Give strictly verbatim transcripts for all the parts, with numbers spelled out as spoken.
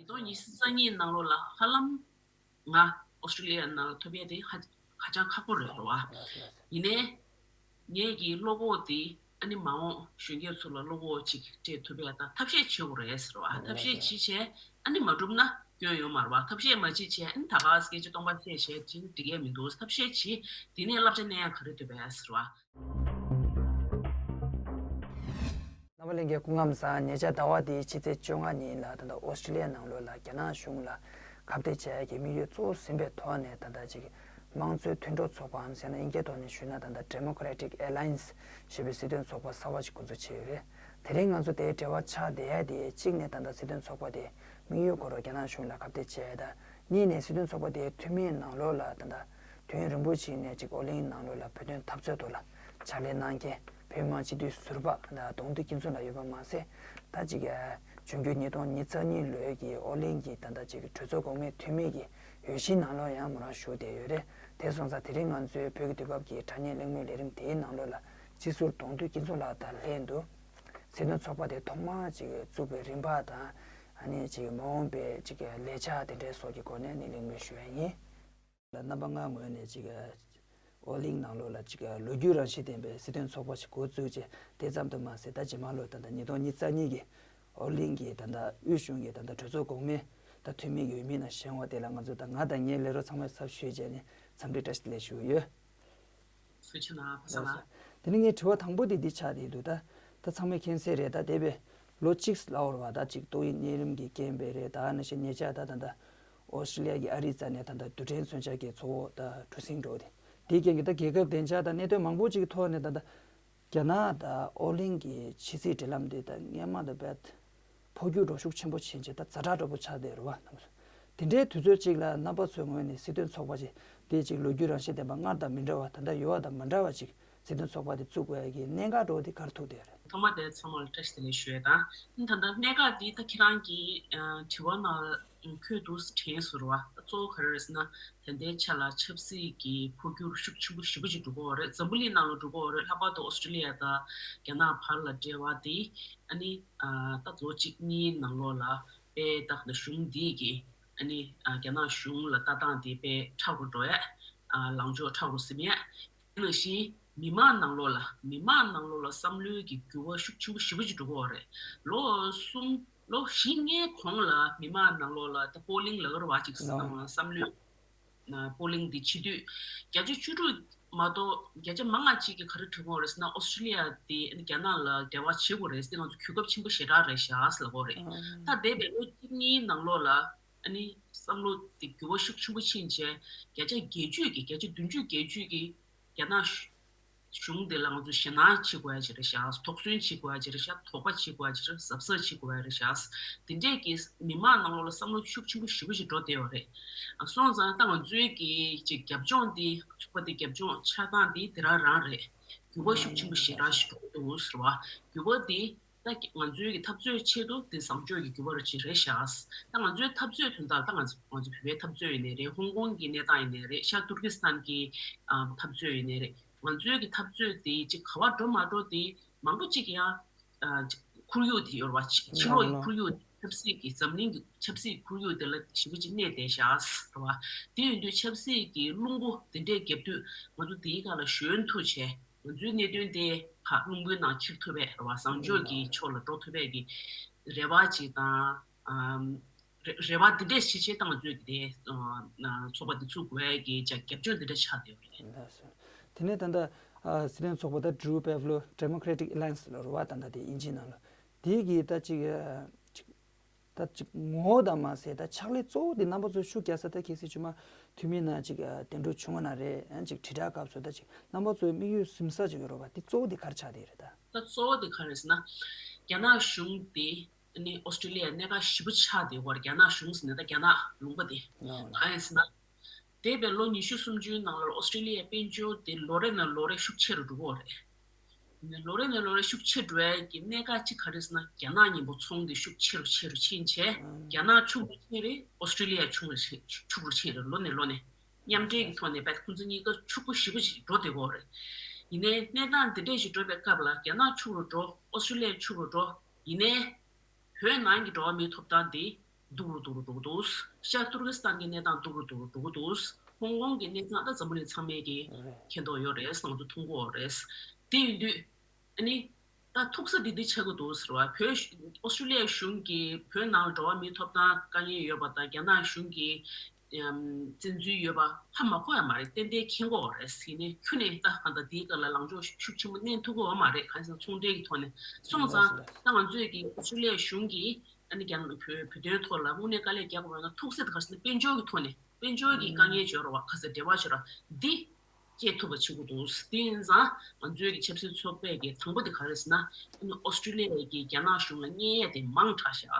ཉིས་སྟོང་ཉི་ཤུ་རྩ་གཉིས་ནང་ལོགས་ལ་ཧ་ལམ་ང་ཨོ་སི་ཀྲི་ལི་ཡ་ནང་ལ་ཐོབ་ཡས་དེ་ཧ་ཧ་ཅང་ཁག་པོ་རེད་རེད་བ། ཡིན་ནའི་ངེད་ཀྱི་བློ་ཁོག་དེ་ཨ་ནི་མ་འོངས་གཞོན་སྐྱེས་ཚོ་ལ་བློ་ཁོག་ཅིག་སྤྲད་ཐུབ་ཡས་དང་ཐབས་ཤེས་བྱེད་དགོས་རེད་ཟེར་བ། ཐབས་ཤེས་བྱེད་བྱས་ཨ་ནི་མ་འགྲུབ་ན་སྐྱོན་ཡོད་མ་རེད་བ། ཐབས་ཤེས་མ་བྱེད་བྱས་ཨ་ནི་ད་ག་སྐད་ཆ་སྟོང་པ་བཤད་བྱས་ཅིག་འགྲིག་ཡས་མི་འདུག་ཐབས་ཤེས་བྱེད། དེ་ནས་བསླབ་བྱ་ལེན་ཡས་ག་རེ་འདུག་པས་ཟེར་བ། རྣམ་པ་ལྷན་རྒྱས་སྐུ་ཁམས་བཟང་། ཉེ་ཆར་ཟླ་བ་འདིའི་ཕྱི་ཚེས་བཅོ་ལྔ་ཉིན་ལ་ད་ལྟ་ཨོ་སི་ཀྲི་ལི་ཡ་ནང་ལོགས་ལ་རྒྱ་ནག་གཞུང་ལ་ཁ་གཏད་བྱ་ཡག་གི་དམིགས་ཡུལ་གཙོ་བོ་ཟིན་པའི་ཐོག་ནས་ད་ལྟ་ཅིག་དམངས་གཙོའི་མཐུན་གྲོགས་ཚོགས་པའམ་ཟེར་ན་དབྱིན་སྐད་ཐོག་ནས་ཞུས་ན་ད་ལྟ་Democratic Alliance ཞེས་པའི་སྲིད་དོན་ཚོགས་པ་གསར་པ་ཞིག་འགོ་འཛུགས་བྱས་ཡོད་རེད། དེ་རིང་ང་ཚོ་དེའི་འབྲེལ་བ་ཆགས་བསྡད་ཡག་དེ་གཅིག་ནས་ད་ལྟ་སྲིད་དོན་ཚོགས་པ་དེ་དམིགས་ཡུལ་སྐོར་རྒྱ་ནག་གཞུང་ལ་ཁ་གཏད་བྱས་ཡག་དང་། གཉིས་ནས་སྲིད་དོན་ཚོགས་པ་དེའི་འཐུས་མིའི་ནང་ལོགས་ལ་ད་ལྟ་དུས་ཡུན་རིང་པོ་ཞིག་ནས་ཅིག་ཨོ་གླིང་ནང་ལོགས་ལ་བོད་དོན་འཐབ་རྩོད་ཐོག་ལ་ཕྱག་ལས་གནང་མཁན་བོད་མི་མང་སྤྱི་འཐུས་ཟུར་པ་ད་གདོང་ཐུག་སྐྱིད་མཚུངས་ལགས་ཡོད་པ་མ་ཟད། ད་ཅིག་འབྱུང་འགྱུར་ཉིས་སྟོང་ཉི་ཤུ་རྩ་གཉིས་ལོའི་གི་ཨོ་གླིང་གི་ད་ལྟ་ཅིག་གྲོས་ཚོགས་གོང་མའི་འཐུས་མི་གི་འོས་གཞིའི་ནང་ལོགས་ཡང་མོ་རང་ཞུགས་བསྡད་ཡོད་རེད། དེ་སོང་ཙང་དེ་རིང་ང་ཚོའི་བོད་ཀྱི་དུས་བབ་ཀྱི་དྲ་བརྙན་གླེང་མོལ་ལས་རིམ་དེའི་ནང་ལོགས་ལ་སྤྱི་ཟུར་གདོང་ཐུག་སྐྱིད་མཚུངས་ལགས་དང་ལྷན་དུ་སྲིད་དོན་ཚོགས་པ་དེ་ཐོག་མར་ཅིག་བཙུགས་པའི་རིམ་པ་དང་། ཨ་ནི་ཅིག་མ་འོངས་པའི་ཅིག་ལས་འཆར་དེ་འདྲའི་སོགས་ཀྱི་སྐོར་ནས་ནི་གླེང་མོལ་ཞུ་ཡ་ཡིན། ལ་རྣམ་པ་ལྔ་ངོས་ནས་ཅིག་ཨོ་གླིང་ནང་ལོགས་ལ་ཅིག་ལོ་རྒྱུས་རང་བཞིན་ལྡན་པའི་སྲིད་དོན་ཚོགས་པ་ཞིག་འགོ་བཙུགས་རྗེས་དེ་ཙམ་དུ་མ་ཟད་ད་རྗེས་མ་ལོ་ད་ལྟ་ཉིས་སྟོང་ཉི་ཤུ་རྩ་གཉིས་ཀྱི་ཨོ་གླིང་གི་ད་ལྟ་དབུས་གཞུང་གི་ད་ལྟ་གྲོས་ཚོགས་གོང་མའི་ད་འཐུས་མི་གི་འོས་མི་ནང་བཞེངས་པ་དེ་ལ་ང་ཚོ་ད་ང་དང་ངའི་ལས་རོགས་ཚང་མས་ཚབ་ཞུས་བྱས་ནས་འཚམས་འདྲི་བཀྲ་ཤིས་བདེ་ལེགས་ཞུ་གི་ཡོད། ཐུགས་རྗེ་གནང་ཕ་ས་ལགས། དེ་ནས་ངའི་དྲི་བ་དང་པོ་དེ་འདི་ཆགས་བསྡད་འདུག་ད་ད་ཚང་མས་མཁྱེན་གསལ་རེད། ད་འདས་པའི་ལོ་གཅིག་ལ་འོར་བ་ད་ཅིག་ཏོག་དབྱིབས་གཉན་རིམས་ཀྱི་རྐྱེན་པས་རེད། ད་ནང་བཞིན་ཉེ་ཆར་ད་ད་ད་ཨོ་སི་ཀྲི་ལི་ཡ་གི་ཨ་རི་རྩ་ནས་ད་ད་རྡུལ་ཕྲན་མཚོན་ཆ་གི་མཚོ་བོ་ད་གྲུ་གཟིངས་འགྲོ་དེ་དེའི་རྐྱེན་གྱིས་ད་རྒྱལ་ཁབ་བདེ་འཇགས་དང་གནད་དོན་མང་པོ་ཅིག་གི་ཐོག་ནས་ད་ད་རྒྱ་ནག་དང་ཨོ་གླིང་གི་ཕྱི་སྲིད་འབྲེལ་ལམ་དེ་ད་སྔོན་མ་དང་རྦད་འཕོ་འགྱུར་འགྲོ་ཤུགས་ཆེན་པོ་ཕྱིན་བྱས་ད་ཛ་དྲག་འདྲ་པོ་ཆགས་བསྡད་རེད་བ། དེ་འདྲའི་དུས་ཚོད་ཅིག་ལ་རྣམ་པ་ཚོའི་ངོས་ནས་སྲིད་དོན་ཚོགས་པ་ཅིག་དེ་ཅིག་ལོ་རྒྱུས་རང་བཞིན་ལྡན་པ་སྔར་དང་མི་འདྲ་བ་ད་ལྟ་ཡོད་པ་དང་མ་འདྲ་བ་ཅིག་སྲིད་དོན་ཚོགས་པ་དེ་བཙུགས་དགོས་ཡ་གི་གནད་འགག་འདྲ་བོ་དེ་ག་རེ་ཐུག་བསྡད་ཡོད་རེད། ཐོག་མ་དེ་ཚང་མ་ལ་བཀྲ་ཤིས་བདེ་ལེགས་ཞུ་ཡ་དང་། ད་ལྟ་གནད་འགག་འདི་ད་ཁྱེད་རང་གིས་ཨ་དྲི་བ་ནང་ལ་འཁོད་འདུག་དྲན་སོང་རེད་བ། གཙོ་བོ་ག་རེ་རེད་ཟེར་ན་ད་ལྟའི་ཆ་ལ་ཆབ་སྲིད་ཀྱི་འཕོ་འགྱུར་ཤུགས་ཆེན་པོ་ཞེ་པོ་ཅིག་འགྲོ་གི་ཡོད་རེད། འཛམ་བུ་གླིང་ནང་ལ་འགྲོ་གི་ཡོད་རེད། ལྷག་པར་དུ་ཨོ་སི་ཀྲི་ལི་ཡ་དང་རྒྱ་ནག་བར་ལ་འབྲེལ་བ་དེ་ཨ་ནི་ཨ་ད་ལོ་གཅིག་གཉིས་ནང་ལོགས་ལ་དཔེ་ད་གཞུང་འདི་གི་ཨ་ནི་ཨ་རྒྱ་ནག་གཞུང་ལ་ལྟ་སྟངས་དེ་དཔེ་ཁྲ་བོ་འགྲོ་ཡ། ཨ་ལངས་ཕྱོགས་ཁྲ་བོ་ཟིན་ཡ། དེ་ནང་བཞིན་མི་མང་ནང་ལོགས་ལ་མི་མང་ནང་ལོགས་ལ་བསམ་བློའི་གི་འགྱུར་བ་ཤུགས་ཆེན་པོ་ཞེ་པོ་ཅིག་འགྲོ་གི་ཡོད་རེད། ལོ་གསུམ་ལོ་བཞི་ལྔའི་གོང་ལ་མི་མང་ནང་ལོགས་ལ་ད་པོ་ལིང་ལབ་ཀྱི་རེད་བ། ཅིག་ལགས། བསམ་བློའི་ན་པོ་ལིང་འདི་བྱེད་དུས་བརྒྱ་ཆ་བཅུ་དྲུག་མ་གཏོགས་བརྒྱ་ཆ་མང་ང་གཅིག་གིས་ག་རེ་དྲན་གྱི་ཡོད་རེད་ཟེར་ན་ཨོ་སི་ཀྲི་ལི་ཡ་དེ་རྒྱ་ནག་ལ་འབྲེལ་བ་བྱེད་དགོས་རེད་ཟེར་ང་ཚོ་གོ་སྐབས་ཆེན་པོ་ཞེ་དྲག་རེད་ཤག་ཟེར་ལབ་ཀྱི་ཡོད་རེད། ད་འདས་པའི་ལོ་གཅིག་གཉིས་ནང་ལོགས་ལ་ཨ་ནི་བསམ་བློ་དེ་འགྱུར་བ་ཤུགས་ཆེན་པོ་ཕྱིན་བྱས་བརྒྱ་ཆ་བརྒྱད་ཅུ་གིས་བརྒྱ་ཆ་བདུན་ཅུ་བརྒྱད་ཅུ་གིས་རྒྱ་ནག་གཞུང་དེ་ལ་ང་ཚོས་ཞེད་སྣང་བྱེད་དགོས་ཡ་ཅིག་རེད་ཤག་དོགས་ཟོན་བྱེད་དགོས་ཡ་ཅིག་རེད་ཤག་དོགས་པ་བྱེད་དགོས་ཡ་ཅིག་རེད། གཟབ་གཟབ་བྱེད་དགོས་ཡ་རེད་ཤག་དེ་འདྲས་ཀྱི་མི་མང་ནང་ལོགས་ལ་བསམ་བློ་ཤུགས་ཆེན་པོ་ཞེ་པོ་ཅིག་འགྲོ་བསྡད་ཡོད་རེད། སོང་ཙང་ད་ང་ཚོའི་གི་ཅིག་རྒྱབ་ལྗོངས་འདི་ཚོགས་པ་འདི་རྒྱབ་ལྗོངས་ཆགས་སྟངས་འདི་དེ་རང་རང་རེད། འགྱུར་བ་ཤུགས་ཆེན་པོ་ཞེ་དྲག་ཞིག་འགྲོ་གི་འདུག་ཟེར་བ། འགྱུར་བ་འདི་ད་ང་ཚོའི་གི་འཐབ་རྩོད་ཆེད་དུ་འདི་བཟང་ཕྱོགས་ཀྱི་འགྱུར་བ་རུ་ཅིག་རེད་ཤག་ད་ང་ཚོའི་འཐབ་རྩོད་དོན་དག་ད་ང་ཚོ་ང་ཚོ་བོད་པའི་འཐབ་རྩོད་ཡིན་ནའི་རེད། ཧོང་ཀོང་གི་གནས་སྟངས་ཡིན་ནའི་རེད། ཤར་ཏུར་ཀི་སི་ཐན་གྱི་ཨ་འཐབ་རྩོད་ཡིན་ནའི་རེད། ང་ཚོའི་གི་འཐབ་རྩོད་དེ་ཅིག་ག་བ་འགྲོ་མ་འགྲོ་དེ་མང་པོ་ཅིག་ཡང་ཨ་ཅིག་ཁོར་ཡུག་དེ་ཡོད་རེད་བ། ཕྱི་ཕྱི་ལོགས་ཀྱི་ཁོར་ཡུག་ཆབ་སྲིད་ཀྱི་འཛམ་གླིང་གི་ཆབ་སྲིད་ཁོར་ཡུག་དེ་ལ་ཞེ་པོ་ཅིག་གནས་བསྡད་ཤག་རེད་བ། དེ་ཡིན་དུས་ཆབ་སྲིད་ཀྱི་རླུང་བུ་དེ་འདྲས་རྒྱབ་དུས་ང་ཚོ་དེའི་སྒང་ལ་ཞོན་ཐུབ་བྱས་ང་ཚོའི་གནད་དོན་དེ་ཕར་རླུང་བུའི་ནང་འཁྱེར་ཐུབ་པའི་རེད་བ། བཟང་ཕྱོགས་ཀྱི་ཕྱོགས་ལ་འགྲོ་ཐུབ་པའི་གི་རེ་བ་ཅིག་དང་། ཨམ། རེ་རེ་བ་འདི་འདྲས་བྱེད་ཆེད་ད་ང་ཚོས་དེ་ཨ་ཚོགས་པ་འདི་ཚུགས་དགོས་ཀྱི་རྒྱབ་ལྗོངས་འདི་འདྲ་ཆགས་བསྡད་ཡོད་རེད། ལགས་སོ། དེ་ནས་ད་ལྟ་ཨ་སྲིད་དོན་ཚོགས་པ་ད་Drew Pavlo Democratic Alliance ལ་རེད་བ། ད་ལྟ་དེ་དབྱིན་ཇིའི་ནང་ལ་དེ་གི་ད་ཅིག་ཨ་ཅིག་ད་ཅིག་ངོ་བོ་དང་མ་ཟད་ད་ཕྱག་ལས་གཙོ་བོ་དེ་རྣམ་པ་ཚོ་ཤུགས་རྒྱག་ས་ད་གལ་སྲིད་ཆུ་མ་འཐུས་མི་ནང་ཅིག་ཨ་གདན་དྲུང་བྱུང་བ་ན་རེད། ཨ་ཅིག་དྲིལ་བསྒྲགས་སྐབས་སུ་ད་ཅིག་རྣམ་པ་ཚོའི་དམིགས་ཡུལ་ཟིན་ས་ཅིག་ཡོད་རེད་བ། དེ་གཙོ་བོ་དེ་ག་རེ་ཆགས་བསྡད་ཡོད་རེད་ད། ད་གཙོ་བོ་དེ་ག་རེ་ཟེར་ན་རྒྱ་ནག་གཞུང་དེ། ཨ་ནི་ཨོ་སི་ཀྲི་ལི་ཡ་གནད་འགག་ཞེ་པོ་ཆགས་བསྡད་ཡོད་རེད། རྒྱ་ནག་གཞུང་ཟེར་ནས་ད་རྒྱ་ནག་ལུང་པ་དེ། ལགས་ལགས། གང་ཡིན་ཟེར་ན། འདས་པའི་ལོ་ཉི་ཤུ་སུམ་ཅུའི་ནང་ལ་ཨོ་སི་ཀྲི་ལི་ཡའི་དཔལ་འབྱོར་དེ་ལོ་རེ་ནས་ལོ་རེ་ཤུགས་ཆེ་རུ་འགྲོ་གི་ཡོད་རེད། ལོ་རེ་ནས་ལོ་རེ་ཤུགས་ཆེ་འགྲོ་ཡ་གི་གནད་འགག་གཅིག་ག་རེ་ཟེར་ན་རྒྱ་ནག་མཉམ་པོ་ཚོང་དེ་ཤུགས་ཆེ་རུ་ཆེ་རུ་ཕྱིན་བྱས་རྒྱ་ནག་ཕྱུག་རུ་ཕྱིན་རེད། ཨོ་སི་ཀྲི་ལི་ཡ་ཕྱུག་རུ་ཕྱིན་ཕྱུག་རུ་ཕྱིན་རེད། ལོ་ནས་ལོ་ནས་མཉམ་འབྲེལ་གྱི་ཐོག་ནས་བས་ཁོང་ཚོ་གཉིས་ཀ་ཕྱུག་པོ་ཞེ་པོ་ཞིག་འགྲོ་བསྡད་ཡོད་རེད། ཡིན་ནའི་གནས་སྟངས་འདི་འདྲས་ཞིག་འགྲོ་བའི་སྐབས་ལ་རྒྱ་ནག་ཕྱུག་རུ་འགྲོ། ཨོ་སི་ཀྲི་ལི་ཡ་ཕྱུག་རུ་འགྲོ། ཡིན་ནའི། བོད་ནང་གི་འགྲོ་བ་མིའི་ཐོབ་ཐང་དེ་ སྡུག་རུ་སྡུག་རུ་འགྲོ་གི་འདུག་ཤར་ཏུར་ཀི་སི་ཐན་གྱི་གནས་སྟངས་སྡུག་རུ་སྡུག་རུ་འགྲོ་གི་འདུག་ཧོང་ཀོང་གི་གནས་སྟངས་ད་འཛམ་བུ་གླིང་ཚང་མས་ཀྱི་མཁྱེན་རྟོགས་ཡོད་རེད། ང་ཚོ་མཐོང་གི་ཡོད་རེད། དེ་ཡིན་དུས་ཨ་ནི་ད་ཐུག་ས་འདི་འདི་ཆགས་ཀྱི་འདུག་ཟེར་བ། བོད་ཨོ་སི་ཀྲི་ལི་ཡ་གཞུང་གིས་བོད་ནང་ལ་འགྲོ་བ་མིའི་ཐོབ་ཐང་དཀའ་ངལ་ཡོད་པ་དང་རྒྱ་ནག་གཞུང་གིས་བཙན་འཛུལ་ཡོད་པ་ཧ་མ་གོ་ཡ་མ་རེད། ཏན་ཏན་མཁྱེན་གྱི་ཡོད་རེད། ཡིན་ནའི་ཁྱོན་ནས་ད་གང་ལྟར་དེའི་སྐོར་ལ་ལངས་ཕྱོགས་ཤུགས་ཆེན་པོ་བསྣན་ཐུབ་ཀྱི་ཡོད་མ་རེད། གང་ཡིན་ཟེར་ན་ཚོང་འབྲེལ་གྱི་ཐོག་ནས་སོང་ཙང་ད་ང་ཚོས་ཀྱི་ཨོ་སི་ཀྲི་ལི་ཡ་གཞུང་གིས་ཨ་ནི་རྒྱ་ནག་བོད་བོད་དོན་ཐོག་ལ་དངོས་གནས་དཀའ་ལས་རྒྱག་དགོས་ན་ཐུག་ས་དེ་ག་རེ་ཟེར་ན་དཔལ་འབྱོར་གྱི་ཐོག་ནས་དཔལ་འབྱོར་གྱི་དཀའ་ངལ་བྱོས་རོགས་བ་ག་ས་འབྲེལ་བ་བྱོས་རོགས་འདི་སྐྱེལ་ཐུབ་པ་བྱེད་དགོས་འདུག་དེ་ཡིན་ཙང་ང་ཚོའི་གི་ཆབ་སྲིད་ཚོགས་པས་གི་དང་པོ་དེ་ག་རེ་ཟེར་ན་ཨ་ནི་ཨོ་སི་ཀྲི་ལི་ཡ་གིས་རྒྱ་ནག་གཞུང་ལ་བརྙས་ཡས་དེ་མང་དྲགས་ཤག་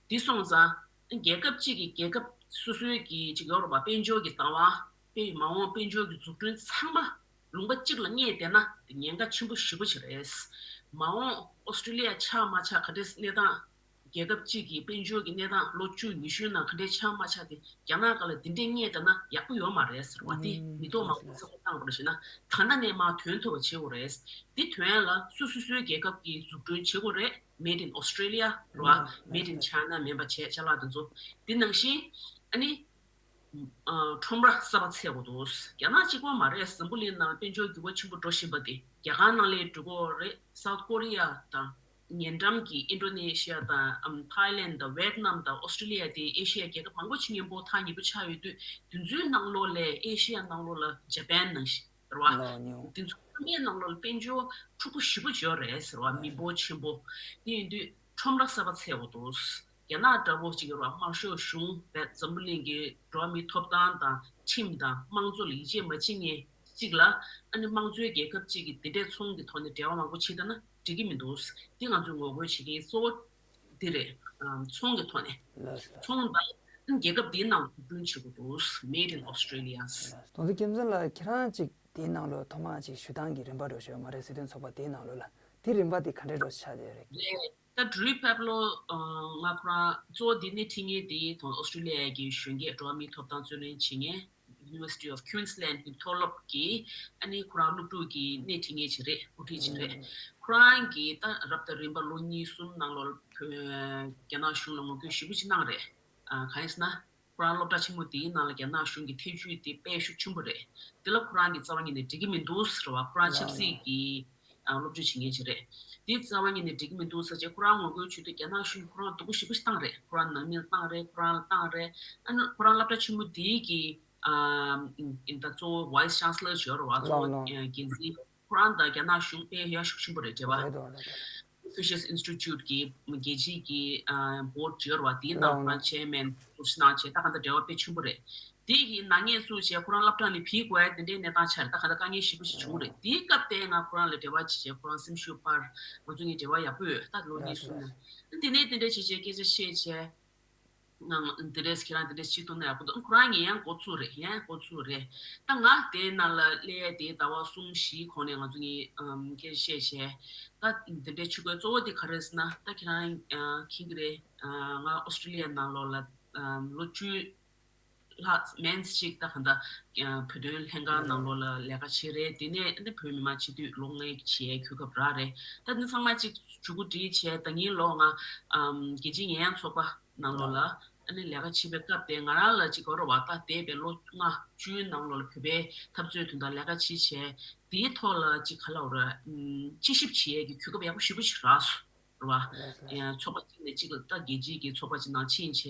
དེ་སོང་ཙང་རྒྱལ་ཁབ་གཅིག་གིས་རྒྱལ་ཁབ་སོ་སོའི་གི་ཅིག་ཡོད་རེད་པ། དཔལ་འབྱོར་གྱི་བདག་དབང་དཔེ་མ་འོངས་དཔལ་འབྱོར་གྱི་འཛུགས་སྐྲུན་ཚང་མ་ལུང་པ་གཅིག་ལ་བརྙས་བསྡད་ན་དེ་ཉེན་ཁ་ཆེན་པོ་ཞེ་པོ་ཅིག་རེད། མ་འོངས་ཨོ་སི་ཀྲི་ལི་ཡ་ཆགས་མ་ཆགས་ག་འདྲས་གནས་སྟངས་རྒྱལ་ཁབ་གཅིག་གི་དཔལ་འབྱོར་གྱི་གནས་སྟངས་ལོ་བཅུ་ཉི་ཤུའི་ནང་ག་འདྲས་ཆགས་མ་ཆགས་དེ་རྒྱ་ནག་སྒང་ལ་འདི་འདྲས་བརྙས་བསྡད་ན་ཡག་པོ་ཡོད་མ་རེད་ཟེར་བ་དེ་མི་ཐོག་མང་པོ་བསམ་བློ་བཏང་དགོས་རེད་ཞེ་ན་ད་ལྟ་ནས་མར་དོན་ཐུབ་པ་བྱེད་དགོས་རེད། དེ་དོན་ལ་སོ་སོ་སོའི་རྒྱལ་ཁབ་ཀྱི་འཛུགས་སྐྲུན་བྱེད་དགོས་རེད། Made in Australia རེད་བ། Made in China མིན་པ་བྱས་ཅ་ལག་དེ་ཚོ། དེ་ནང་བཞིན་ཨ་ནི། ཨ། ཁྲོམ་ར་གསར་པ་འཚོལ་དགོས་འདུག་རྒྱ་ནག་གཅིག་པོ་མ་རེད། འཛམ་བུ་གླིང་ནང་དཔལ་འབྱོར་འགྱུར་བ་ཆེན་པོ་འགྲོ་བཞིན་པ་དེ་རྒྱ་གར་ནང་ལ་འགྲོ་གི་ཡོད་རེད། South Korea དང་ཉེ་འགྲམ་གྱི་ཨིན་ཌོ་ནེ་ཤི་ཡ་དང་ཨམ་ཐའི་ལེན་དང་ཝེད་ནམ་དང་ཨོ་སི་ཀྲི་ལི་ཡ་དེ་ཨེ་ཤི་ཡ་རྒྱལ་ཁབ་མང་པོ་ཅིག་མཉམ་པོ་ཐག་ཉེ་པོ་ཆགས་ཡོད་དུས་དེ་ཚོའི་ནང་ལོགས་ལ་ཨེ་ཤི་ཡ་ནང་ལོགས་ལ་ཇ་པན་ནང་བཞིན་རེད་བ། དེ་ཚོ་ཚང་མའི་ནང་ལོགས་ལ་དཔལ་འབྱོར་འཁྲུག་པོ་ཞེ་པོ་ཅིག་ཡོད་རེད་ཟེར་བ། མི་འབོར་ཆེན་པོ། དེ་ཡིན་དུས་ཁྲོམ་ར་གསར་པ་འཚོལ་དགོས་འདུག་རྒྱ་ནག་འདྲ་པོ་ཅིག་ཡོད་རེད་བ། དམར་ཤོག་གཞུང་བས་འཛམ་བུ་གླིང་གི་འགྲོ་བ་མིའི་ཐོབ་ཐང་དང་ཁྲིམས་དང་དམངས་གཙོ་ལ་ཡིད་ཆེས་མ་བྱེད་མཁན་གཅིག་ལ་ཨ་ནི་དམངས་གཙོའི་རྒྱལ་ཁབ་གཅིག་གིས་དེ་འདྲའི་ཚོང་གི་ཐོག་ནས་འབྲེལ་བ་མང་པོ་བྱེད་ཐུབ་ན་འགྲིག་གི་མི་འདུག་འདི་ང་ཚོས་ངོ་རྒོལ་བྱེད་མཁན་གཙོ་བོ་འདི་རེད། ཨམ། ཚོང་གི་ཐོག་ནས། ལགས་སོ། ཚོང་དང་རྒྱལ་ཁབ་འདིའི་ནང་འཛུགས་སྐྲུན་བྱེད་དགོས་འདུག Made in Australia། ལགས་སོ། དོན་གཙོ་རྒྱལ་མཚན་ལགས་ཁྱེད་རང་ཅིག་དེའི་ནང་ལོགས་ཐོག་མ་ཅིག་ཞུ་སྟངས་ཀྱི་རིམ་པ་འདྲ་ཞུ་ཡོད་མ་རེད། སྲིད་དོན་ཚོགས་པ་དེའི་ནང་ལོགས་ལ་དེ་རིམ་པ་དེ་ག་འདྲའི་འདྲ་ཆགས་བསྡད་ཡོད་རེད། རེད། ད་Drew Pablo ང་ཁོ་རང་གཙོ་བོ་འདི་སྣེ་ཁྲིད་མཁན་དེ་དང་ཨོ་སི་ཀྲི་ལི་ཡ་གི་གཞོན་སྐྱེས་འགྲོ་བ་མིའི་ཐོབ་ཐང་རྩོད་ལེན་བྱེད་མཁན་University of Queensland གི་མཐོ་སློབ་ཀྱི་ཨ་ནི་ཁོ་རང་སློབ་ཕྲུག་གི་སྣེ་ཁྲིད་མཁན་ཅིག་རེད། འགོ་ཁྲིད་ཅིག་རེད། ཁོ་རང་གིས་ད་རབ་དང་རིམ་པ་ལོ་གཉིས་གསུམ་ནང་ལོགས་ལ་བོད་རྒྱ་ནག་གཞུང་ལ་ངོ་རྒོལ་ཞེ་པོ་ཅིག་གནང་རེད། ཨ། གང་ཡིན་ཟེར་ན། ཁོ་རང་སློབ་གྲྭ་ཆེན་མོ་དེའི་ནང་ལ་རྒྱ་ནག་གཞུང་གི་ཐེ་བྱུས་དེ་དཔེ་ཤུགས་ཆེན་པོ་རེད། དེ་ལ་ཁོ་རང་གི་རྩ་བ་ཉིད་ནས་འགྲིག་གི་མི་འདུག་ཟེར་བ། ཁོ་རང་ཆབ་སྲིད་ཀྱི་ཨ་སློབ་སྦྱོང་བྱེད་མཁན་ཅིག་རེད། དེ་རྩ་བ་ཉིད་ནས་འགྲིག་གི་མི་འདུག་ཟེར་བྱས་ཁོ་རང་ངོ་རྒོལ་བྱེད་དུས་རྒྱ་ནག་གཞུང་གིས་ཁོ་རང་སྡུག་པོ་ཞེ་པོ་ཞིག་བཏང་རེད། ཁོ་རང་ནང་མི་ལ་བཏང་རེད། ཁོ་རང་ལ་བཏང་རེད། ཨ་ནི་ཁོ་རང་སློབ་གྲྭ་ཆེན་མོ་དེའི་གི་ཨ་ད་གཙོ་བོ་Vice Chancellor ཅིག་ཡོད་རེད་བ། གཙོ་བོ་ལགས་ལགས། འགན་འཛིན། ཁོ་རང་དང་རྒྱ་ནག་གཞུང་དཔེ་ཡ་ཤུགས་ཆེན་པོ་རེད་འབྲེལ་བ། རེད་འདུག་རེད་འདུག Confucius Institute གི་རྒྱལ་སྤྱིའི་གི་ཨ་board ཅིག་ཡོད་རེད་བ། དེའི་ནང་ལགས་ཁོ་རང་ལགས། Chairman ཟུར་གནང་བྱས་ད་ག་འདྲ་འབྲེལ་བ་དཔེ་ཆེན་པོ་རེད། དེ་གི་ནག་ཉེས་བཙུགས་བྱས་ཁོ་རང་སློབ་གྲྭ་ནས་ཕྱིར་འགྲོ་ཡ་དེ་འདྲའི་གནས་སྟངས་ཆགས་རེད། ད་ག་འདྲ་དཀའ་ངལ་ཞེ་པོ་ཞིག་བྱུང་རེད། དེའི་སྐབས་དེ་ང་ཁོ་རང་ལ་འབྲེལ་བ་བྱས་བྱས་ཁོ་རང་སེམས་ཤུགས་སྤར། ང་ཚོ་གཉིས་འབྲེལ་བ་ཡག་པོ་ཡོད། ད་ལོ་གཉིས་གསུམ་ནས་དེ་ནས་དེ་འདྲ་བྱས་བྱས་སྐད་ཆ་བཤད་བྱས། ང་འདི་འདྲས་ཁྱེད་རང་འདི་འདྲས་བྱེད་ཐུབ་ན་ཡག་པོ་འདུག་ཁོ་རང་ངས་ཡང་འགོ་ཚུགས་རེད། ཡང་འགོ་ཚུགས་རེད། ད་ང་དེའི་ནང་ལ་སླེབས་ཡས་དེ་ཟླ་བ་གསུམ་བཞིའི་གོང་ནས་ང་ཚོ་གཉིས་ཨམ་སྐད་ཆ་བཤད་བྱས། ད་འདི་འདྲས་བྱེད་དགོས་གཙོ་བོ་དེ་ག་རེ་རེད་ཟེར་ན། ད་ཁྱེད་རང་ཨ་མཁྱེན་གྱི་རེད། ཨ་ང་ཨོ་སི་ཀྲི་ལི་ཡ་ནང་ལོགས་ལ་ཨམ་ལོ་བཅུ་ལྷག་མན་ཅིག་ད་ག་འདྲ་ཨ་བོད་དོན་ལྷན་ཁང་ནང་ལོགས་ལ་ལས་ཀ་བྱས་རེད། དེ་ནས་ཨ་ནི་བོད་མི་མང་སྤྱི་འཐུས་ལོ་ལྔའི་བྱེད་ཡས་གོ་སྐབས་རག་རེད། ད་འདི་ཚང་མ་ཅིག་མཇུག་གུ་སྒྲིལ་བྱས་ད་ངའི་ལོ་ང་ཨམ་རྒྱལ་སྤྱིའི་ཉེས་ཡངས་ཚོགས་པ་ནང་ལོགས་ལ་ཨ་ནི་ལས་ཀ་བྱེད་པའི་སྐབས་དེ་ང་རང་ལ་ཅིག་ག་རེ་ཟེར་བ། ད་འདས་པའི་ལོ་ལྔ་བཅུའི་ནང་ལོགས་ལ་བོད་པའི་འཐབ་རྩོད་དོན་དག་ལས་ཀ་བྱེད་བྱས་དེའི་ཐོག་ལ་ཅིག་ག་ལབ་དགོས་རེད། ཨམ་དཔྱད་ཞིབ་བྱེད་ཡས་ཀྱི་གོ་སྐབས་ཡག་པོ་ཞེ་པོ་ཅིག་རག་སོང་རེད་བ། ལགས་སོ། ཡང་ཚོགས་པ་གཅིག་ནས་གཅིག་ལ་ད་རྒྱལ་སྤྱིའི་གི་ཚོགས་པ་ཅིག་ནང་ཕྱིན་བྱས་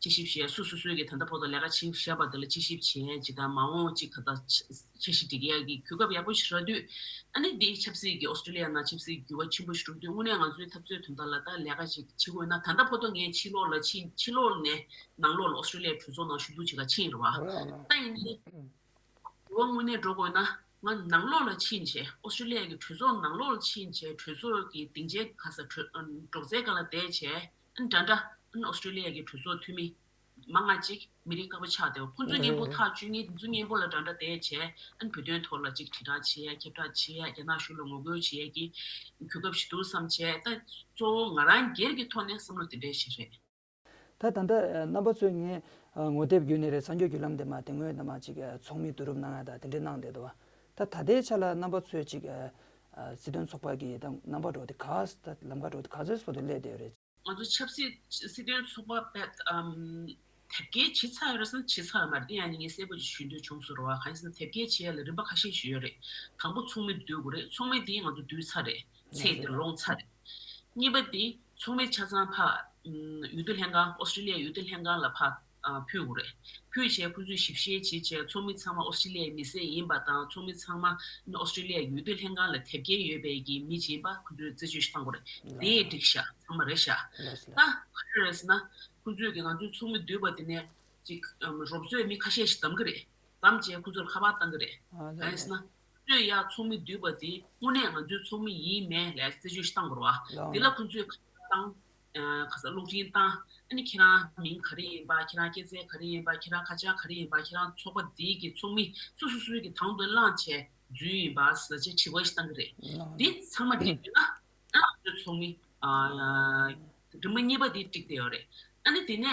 དཔྱད་ཞིབ་བྱས། སོ་སོ་སོའི་གི་ད་ལྟ་བར་དུ་ལས་ཀ་བྱེད་བཞག་པ་དེ་ལ་དཔྱད་ཞིབ་བྱས་ཅིག་དང་མ་འོངས་ཅིག་ག་ད་འཆར་གཞི་སྒྲིག་ཡག་གི་གོ་སྐབས་ཡག་པོ་ཞིག་རག་དུས། ཨ་ནི་འདི་ཆབ་སྲིད་ཀྱི་ཨོ་སི་ཀྲི་ལི་ཡ་ནང་ཆབ་སྲིད་འགྱུར་བ་ཆེན་པོ་ཞིག་འགྲོ་དུས་དངོས་གནས་ང་ཚོའི་འཐབ་རྩོད་དོན་དག་ལ་ད་ལས་ཀ་ཞིག་བྱེད་དགོས་ན། ད་ལྟ་བར་དུ་ངས་ཕྱི་ལོགས་ལ་ཕྱིན། ཕྱི་ལོགས་ནས་ནང་ལོགས་ལ་ཨོ་སི་ཀྲི་ལི་ཡའི་གྲོས་ཚོགས་ནང་ཞུགས་འདུག་བྱེད་ག་ཕྱིན་རེད་བ། ད་ཡིན་ནའི་འགྱུར་བ་དངོས་གནས་འགྲོ་དགོས་ན་ང་ནང་ལོགས་ལ་ཕྱིན་བྱས། ཨོ་སི་ཀྲི་ལི་ཡ་གི་གྲོས་ཚོགས་ནང་ལོགས་ལ་ཕྱིན་བྱས། གྲོས་ཚོགས་ཀྱི་སྡིངས་ཆའི་ག་ས་གྲོས་སྒྲོག་ཙེའི་སྒང་ལ་བསྡད་བྱས། ཨ་ནི་འདྲ་འདྲ་ཨ་ནི་ཨོ་སི་ཀྲི་ལི་ཡ་གི་གྲོས་ཚོགས་འཐུས་མི་མང་ང་ཅིག་མི་རིགས་དཀར་པོ་ཆགས་བསྡད་པ་ཁོང་ཚོའི་སྙན་པོ་ཐག་གཅོད་མཁན་དེ་ཚོའི་སྙན་པོ་ལ་འདྲ་འདྲ་བསྡད་བྱས། ཨ་ནི་བོད་དོན་ཐོག་ལ་ཅིག་དྲིལ་བསྒྲགས་བྱེད་ཡ། ཁྱབ་བསྒྲགས་བྱེད་ཡ། རྒྱ་ནག་གཞུང་ལ་ངོ་རྒོལ་བྱེད་ཡ་གི་གོ་སྐབས་ཤིག་འདུག་བསམ་བྱས། ད་གཙོ་བོ་ང་རང་སྒེར་གྱི་ཐོག་ནས་བསམ་བློ་དེ་འདྲས་ཞིག་རེད། ད་ད་ལྟ་རྣམ་པ་ཚོས་ངས་ངོ་དེབ་བརྒྱུད་ནས་རེད། གསར་འགྱུར་བརྒྱུད་ལམ་དེ་མ་དེ་སྔོན་ནས་མ་ཅིག་ཚོགས་མི་བསྡུ་རུབ་གནང་ཡ་དང་དེ་འདྲས་གནང་བསྡད་འདུག་བ། ད་ད་ལྟའི་ཆ་ལ་རྣམ་པ་ཚོས་ཅིག་སྲིད་དོན་ཚོགས་པ་གི་ད་རྣམ་པ་འགྲོ་དེ་ག་ད་ལམ་ཁ་འགྲོ་དེ་ག་ཚོད་བར་དུ་སླེབས་བསྡད་ཡོད་རེད། ང་ཚོ་ཆབ་སྲིད་སྲིད་དོན་ཚོགས་པ་བེད་ཨམ། དེབ་སྐྱེལ་བྱེད་ཚར་ཡོད་རེད་ཟེར་ན་བྱེད་ཚར་ཡོད་མ་རེད། དེ་ཡང་ངས་གསལ་པོ་ཅིག་ཞུ་འདོད་བྱུང་སོང་རེད་བ། གང་ཡིན་ཟེར་ན་དེབ་སྐྱེལ་བྱེད་ཡ་ལ་རིམ་པ་ཁ་ཤས་ཤིག་ཡོད་རེད། དང་པོ་ཚོགས་མི་བསྡུ་དགོས་རེད། ཚོགས་མི་དེ་ང་ཚོ་བསྡུས་ཚར་རེད། ཚད་དེ་ལོངས་ཚར་རེད། གཉིས་པ་དེ་ཚོགས་མི་ཆ་ཚང་ཕར་ཨམ། འོས་བསྡུ་ལྷན་ཁང་ཨོ་སི་ཀྲི་ལི་ཡའི་འོས་བསྡུ་ལྷན་ཁང་ལ་ཕར་ཨ། ཕུལ་དགོས་རེད། ཕུལ་བྱས་ཁོ་ཚོས་ཞིབ་བཤེར་བྱས་བྱས་ཚོགས་མི་ཚང་མ་ཨོ་སི་ཀྲི་ལི་ཡའི་མི་སེར་ཡིན་པ་དང་ཚོགས་མི་ཚང་མ་ཨོ་སི་ཀྲི་ལི་ཡའི་འོས་བསྡུ་ལྷན་ཁང་ལ་དེབ་སྐྱེལ་ཡོད་པའི་གི་མི་ཅིག་ཡིན་པ་ཁོ་ཚོས་རྩད་གཅོད་ཞིག་བཏང་དགོས་རེད། དེ་འགྲིག་ཤག་ཚང་མ་རེད་ཤག་ད་ག་རེ་རེད་ཟེར་ན་ཁོ་ཚོས་གི་ང་ཚོའི་ཚོགས་མི་བསྡུས་པ་དེ་ནས་ཅིག་རོབ་ཙམ་མི་ཁ་ཤས་ཤིག་བདམས་གི་རེད། བདམས་བྱས་ཁོ་ཚོར་ཁ་པར་བཏང་གི་རེད། གང་ཡིན་ཟེར་ན་ཁོ་ཚོས་ཡ་ཚོགས་མི་བསྡུས་པ་དེ་དངོས་གནས་ང་ཚོའི་ཚོགས་མི་ཡིན་མིན་ལ་རྩད་གཅོད་ཞིག་བཏང་དགོས་རེད་བ། དེ་ལ་ཁོ་ཚོས་ཁ་པར་བཏང་། ཁ་སང་གློག་འཕྲིན་བཏང་། ཨ་ནི་ཁྱེད་རང་མིང་ག་རེ་ཡིན་པ། ཁྱེད་རང་སྐྱེས་ཚེས་ག་རེ་ཡིན་པ། ཁྱེད་རང་ཁ་བྱང་ག་རེ་ཡིན་པ། ཁྱེད་རང་ཚོགས་པ་འདིའི་གི་ཚོགས་མི་སུ་སུ་སུའི་གི་དང་དུ་བླངས་བྱས་འཛུལ་ཡིན་པ་ཟེར་བྱས་དྲི་བ་ཞིག་བཏང་གི་རེད། འདི་ཚང་མ་འགྲིག་ཡོད་ན་ཨ་ང་ཚོའི་ཚོགས་མི་ཨ། རིམ་པ་གཉིས་པ་འདི་འགྲིག་བསྡད་ཡོད་རེད། ཨ་ནི་དེ་ནས་